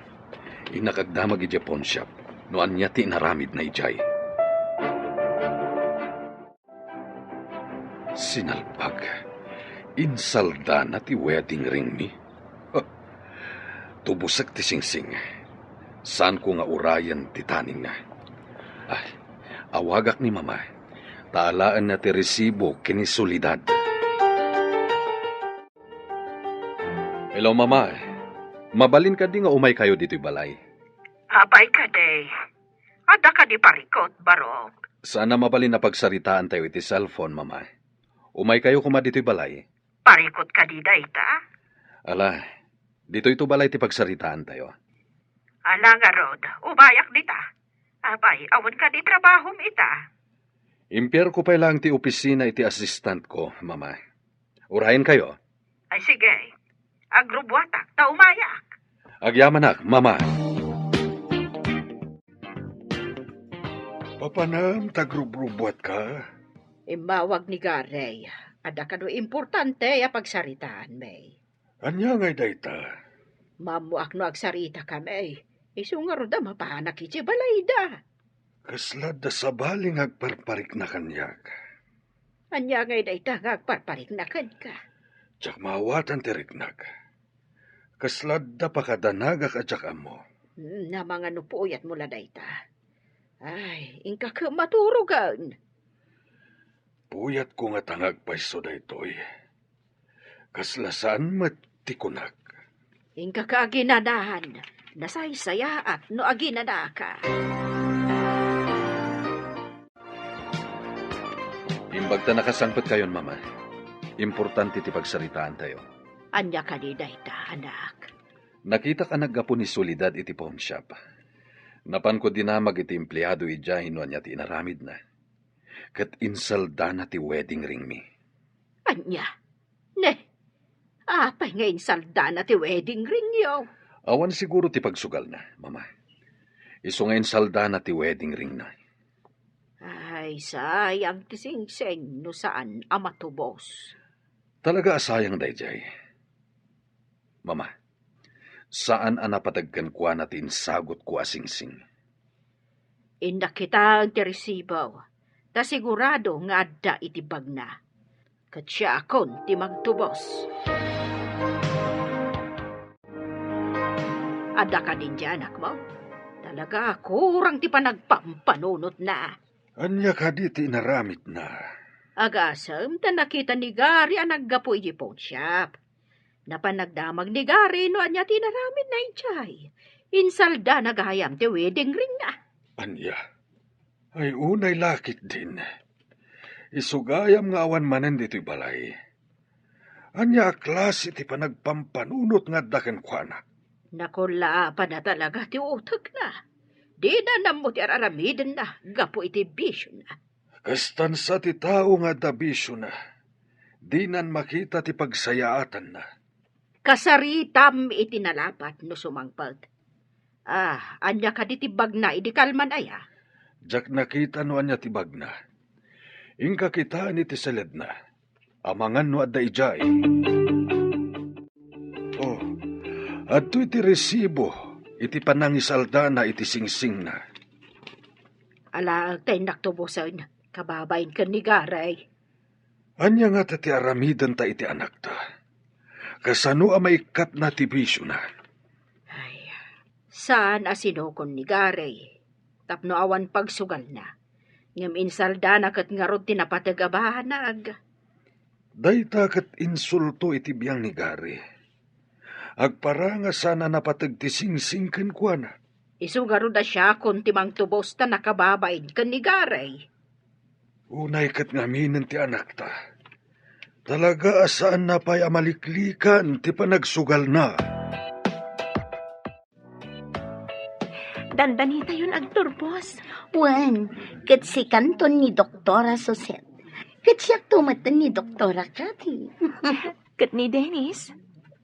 innak agdamag idiay pawnshop no ania ti inaramidna idiay. Sinalbag. Insaldana ti wedding ringmi. Tubosek ti singsing. Saanko nga urayen ti taningna. Ay, awagak ni Mama. Ta alaenna ti resibo ken ni Soledad. Hello, Mama. Mabalin kadi nga umaykayo ditoy balay? Apay kadi? Adda kadi parikut, Barok? Saan a mabalin a pagsaritaantayo iti cellphone, Mama. Umaykayo koma ditoy balay. Parikut kadi dayta? Ala, ditoyto balay ti pagsaritaantayo. Ala ngarud, umayak dita. Apay, awan kadi trabahom ita? Impierko pay laeng ti opisina iti assistantko, Mama. Urayenkayo? Ay, sige. Agrubbuatak ta umayak. Agyamanak, Mama. Papanem ta agrubbuatka? Immawag ni Gary. Adda kano importante a pagsaritaan, May. Ania ngay dayta? Maammoak no agsarita kami. Isu ngarud a mapanak iti balayda. Kasla adda sabali nga agparparikna kaniak. Ania ngay dayta nga agparparikna kenka? Diak maawatan ti riknak. Kasla adda pakadanagak a diak ammo. Hmm, amangan no puyatmo la dayta. Ay, inka ket maturogen. Puyatko ngata nga agpayso daytoy. Kasla saan met ti kunak. Inka ka aginanahan, nasaysayaat no aginanaka. Imbag ta nakasangpetkayon, Mama. Importante ti pagsaritaantayo. Ania kadi dayta, anak? Nakitak a naggapu ni Soledad iti pawnshop. Napanko dinamag iti empleado idiay no ania ti inaramidna. Ket insaldana ti wedding ringmi. Ania? Ne, apay nga insaldana ti wedding ringyo? Awan siguro ti pagsugalna, Mama. Isu nga insaldana ti wedding ringna. Ay, sayang ti singsing no saan a matubos. Talaga a sayang daydiay. Mama, saan a napateg kenkuana ti insagutko a singsing. Innak kitaen ti resibo, ta sigurado nga adda iti bagna. Ket siakon ti magtubos. Adda kadin ti anakmo? Talaga, kurang ti panagpampanunotna. Ania kadi ti inaramidna? Agasem ta nakita ni Gary a naggapu iti pawnshop. Napan nagdamag ni Gary no ania ti inaramidna idiay. Insaldana gayam ti wedding ringna. Ania? Ay, unay la ketdin. Isu gayam nga awan manen ditoy balay. Ania a klase ti panagpampanunot nga adda kenkuana? Nakullaapanna talaga ti utekna. Dina nammo ti ar-aramidenna gapu iti bisiona. Kastan sa ti tao nga adda bisiona. Dinan makita ti pagsayaatanna. Kasaritam iti nalapat no sumangpet. Ah, ania kadi ti bagna idi kalman aya? Diak nakita no ania ti bagna. Inka kitaen iti seledna. Amangan no adda idiay. Oh, adtoy ti resibo iti panangisaldana iti singsingna. Alaag ta innak tubosen, kababain ken ni Gary. Ania ngata ti aramidenta iti anakta? Kasano a maikkatna ti bisiona? Ay, saan a sinukon ni Gary tapno awan pagsugalna. Ngem insaldana ket ngarud ti napateg a banag. Dayta ket insulto iti biang ni Gary. Agparang a saan a napateg ti singsing kenkuana. Isu ngarud a siakon ti mangtubos ta nakababain ken ni Gary. Unay ket ngaminen ti anakta. Talaga a saanna pay a maliklikan ti panagsugalna. Dandanitayon agturpos. Wen, ket sikanton ni Doktora Suset. Ket siakto met ni Doktora Cathy. Ket ni Dennis,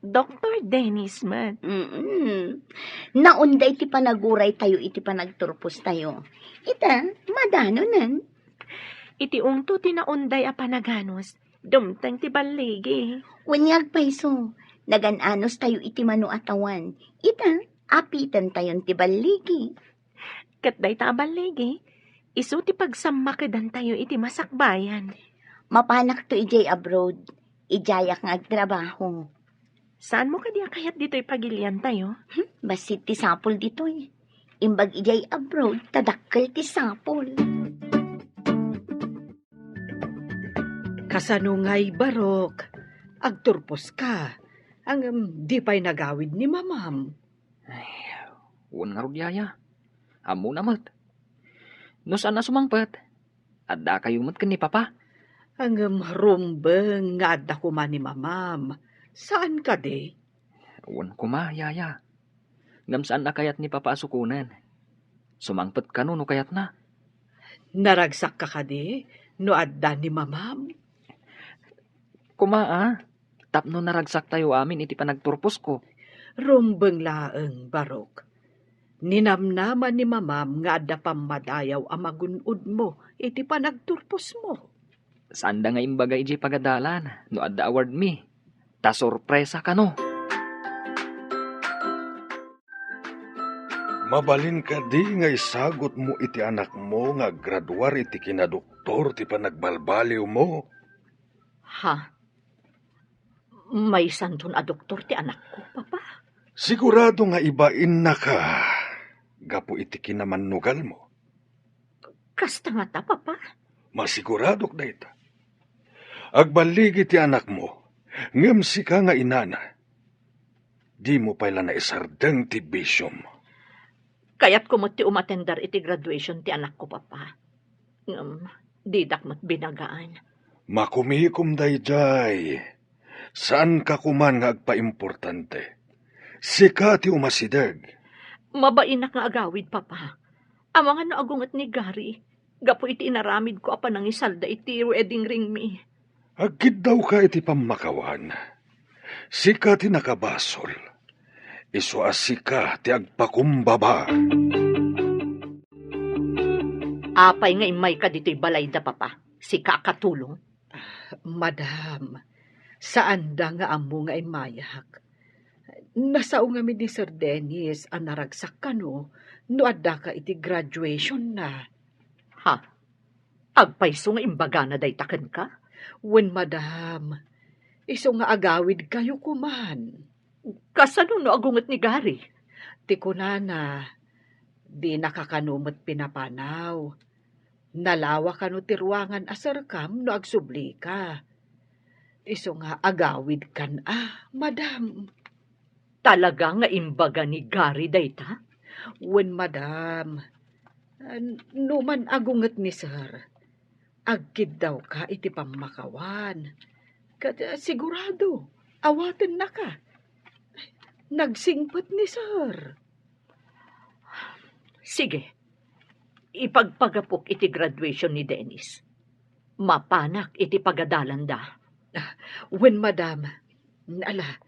Doktor Dennis met. Mm-mm. Naunday ti panaguray tayo iti panagturpos tayo. Ita, madanonan. Iti ungto ti naunday a panaganus, dumteng ti balligi. Wen nga agpayso, nagan-anus tayo iti mano a tawan. Ita, apiten tayon ti balligi. Ket dayta a balligi, isu ti pagsammakedantayo iti masakbayan. Mapanakto idiay abroad, idiayak nga agtrabaho. Saanmo kadi a kayat ditoy pagiliantayo? Hmm, bassit ti sapul ditoy. Imbag idiay abroad, ta dakkel ti sapul. Kasano ngay, Barok? Agturpos ka. Ngem, di pay nagawid ni mamam. Ay, wen ngarud, yaya. Ammona met. No saan a sumangpet, addakayo met ken ni papa. Ngem rumbeng nga adda koma ni mamam. Saan kadi? Wen koma, yaya. Ngem saan a kayat ni papa a sukonen. Sumangpet kano no kayatna. Naragsakka kadi no adda ni mamam? Koma, a, tapno naragsaktayo amin iti panagturposko. Rumbeng laeng, Barok. Ninamnama ni mamam nga adda pammadayaw a magun-odmo iti panagturposmo. Saanda nga imbaga idiay pagadalan no adda awardmi. Ta sorpresa kano. Mabalin kadi nga isagutmo iti anakmo nga aggraduar iti kinadoktor ti panagbalbaliwmo? Ha? Maysanton a doktor ti anakko, Papa? Sigurado nga ibainnaka gapu iti kinamannugalmo. Kasta ngata, Papa? Masiguradok dayta. Agballigi ti anakmo, ngem sika nga inana, dimo pay la naisardeng ti bisiom. Kayatko met ti umatender iti graduation ti anakko, Papa. Ngem, didak met binagaan. Makumikom daydiay. Saanka koman nga agpaimportante. Sika ti umasideg. Mabainak nga agawid, Papa. Amangan no agunget ni Gary, gapu iti inaramidko a panangisalda iti wedding ringmi. Agkiddawka iti pammakawan. Sika ti nakabasol. Isu a sika ti agpakumbaba. Apay nga immayka ditoy balayda, Papa? Sika a katulong? Madam, saanda nga ammo nga immayak. Nasao ngamin ni Sir Dennis a naragsak kano no addaka iti graduation na. Ha? Agpayso nga imbagana dayta kenka? Wen, madam. Isu nga agawidkayo koman. Kasano no agunget ni Gary? Ti kunana, dinaka kano met pinapanaw. Nalawa kano ti ruangan a serkam no agsublika. Isu nga agawidkan a, madam. Talaga nga imbaga ni Gary dayta? Wen, madam. Numan agunget ni Sir, agkiddawka iti pammakawan. Ket, eh, sigurado, awatennaka. Nagsingpet ni Sir. Sige, ipagpagapok iti graduation ni Dennis. Mapanak iti pagadalanda. Ah, wen, madam. Ala,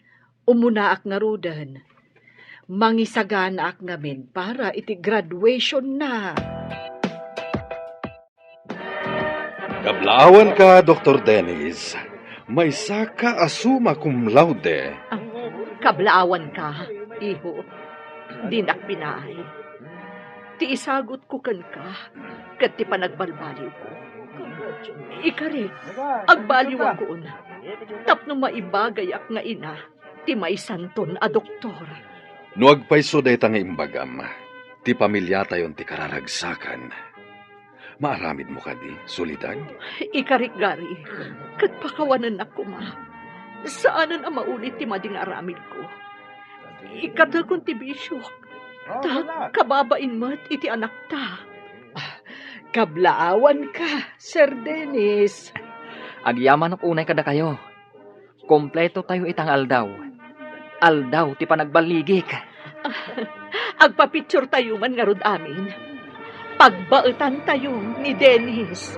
umunaak ngaruden. Mangisaganaak ngamin para iti graduation na. Kablaawanka, Doktor Dennis. Maysaka a summa cum laude. Ah, kablaawanka, iho. Dinak binaay ti isagutko kenka ket ti panagbalbaliwko. Ikarik, agbaliwakon tapno maibagayak nga ina ti maysanton a doktor. No agpayso dayta nga imbagam, ti pamiliatayon ti kararagsakan. Maaramidmo kadi, Soledad? Ikarik, Gary, ket pakawanennak koma. Saanen a maulit ti madi nga aramidko. Ikkatekon ti bisiok, ta kababain met iti anakta. Kablaawanka, Sir Dennis. Agyamanak unay kadakayo. Kompleto tayo ita nga aldaw. Aldaw ti panagballigik. Agpapicture tayo man ngarud amin. Pagbaetan tayo ni Dennis.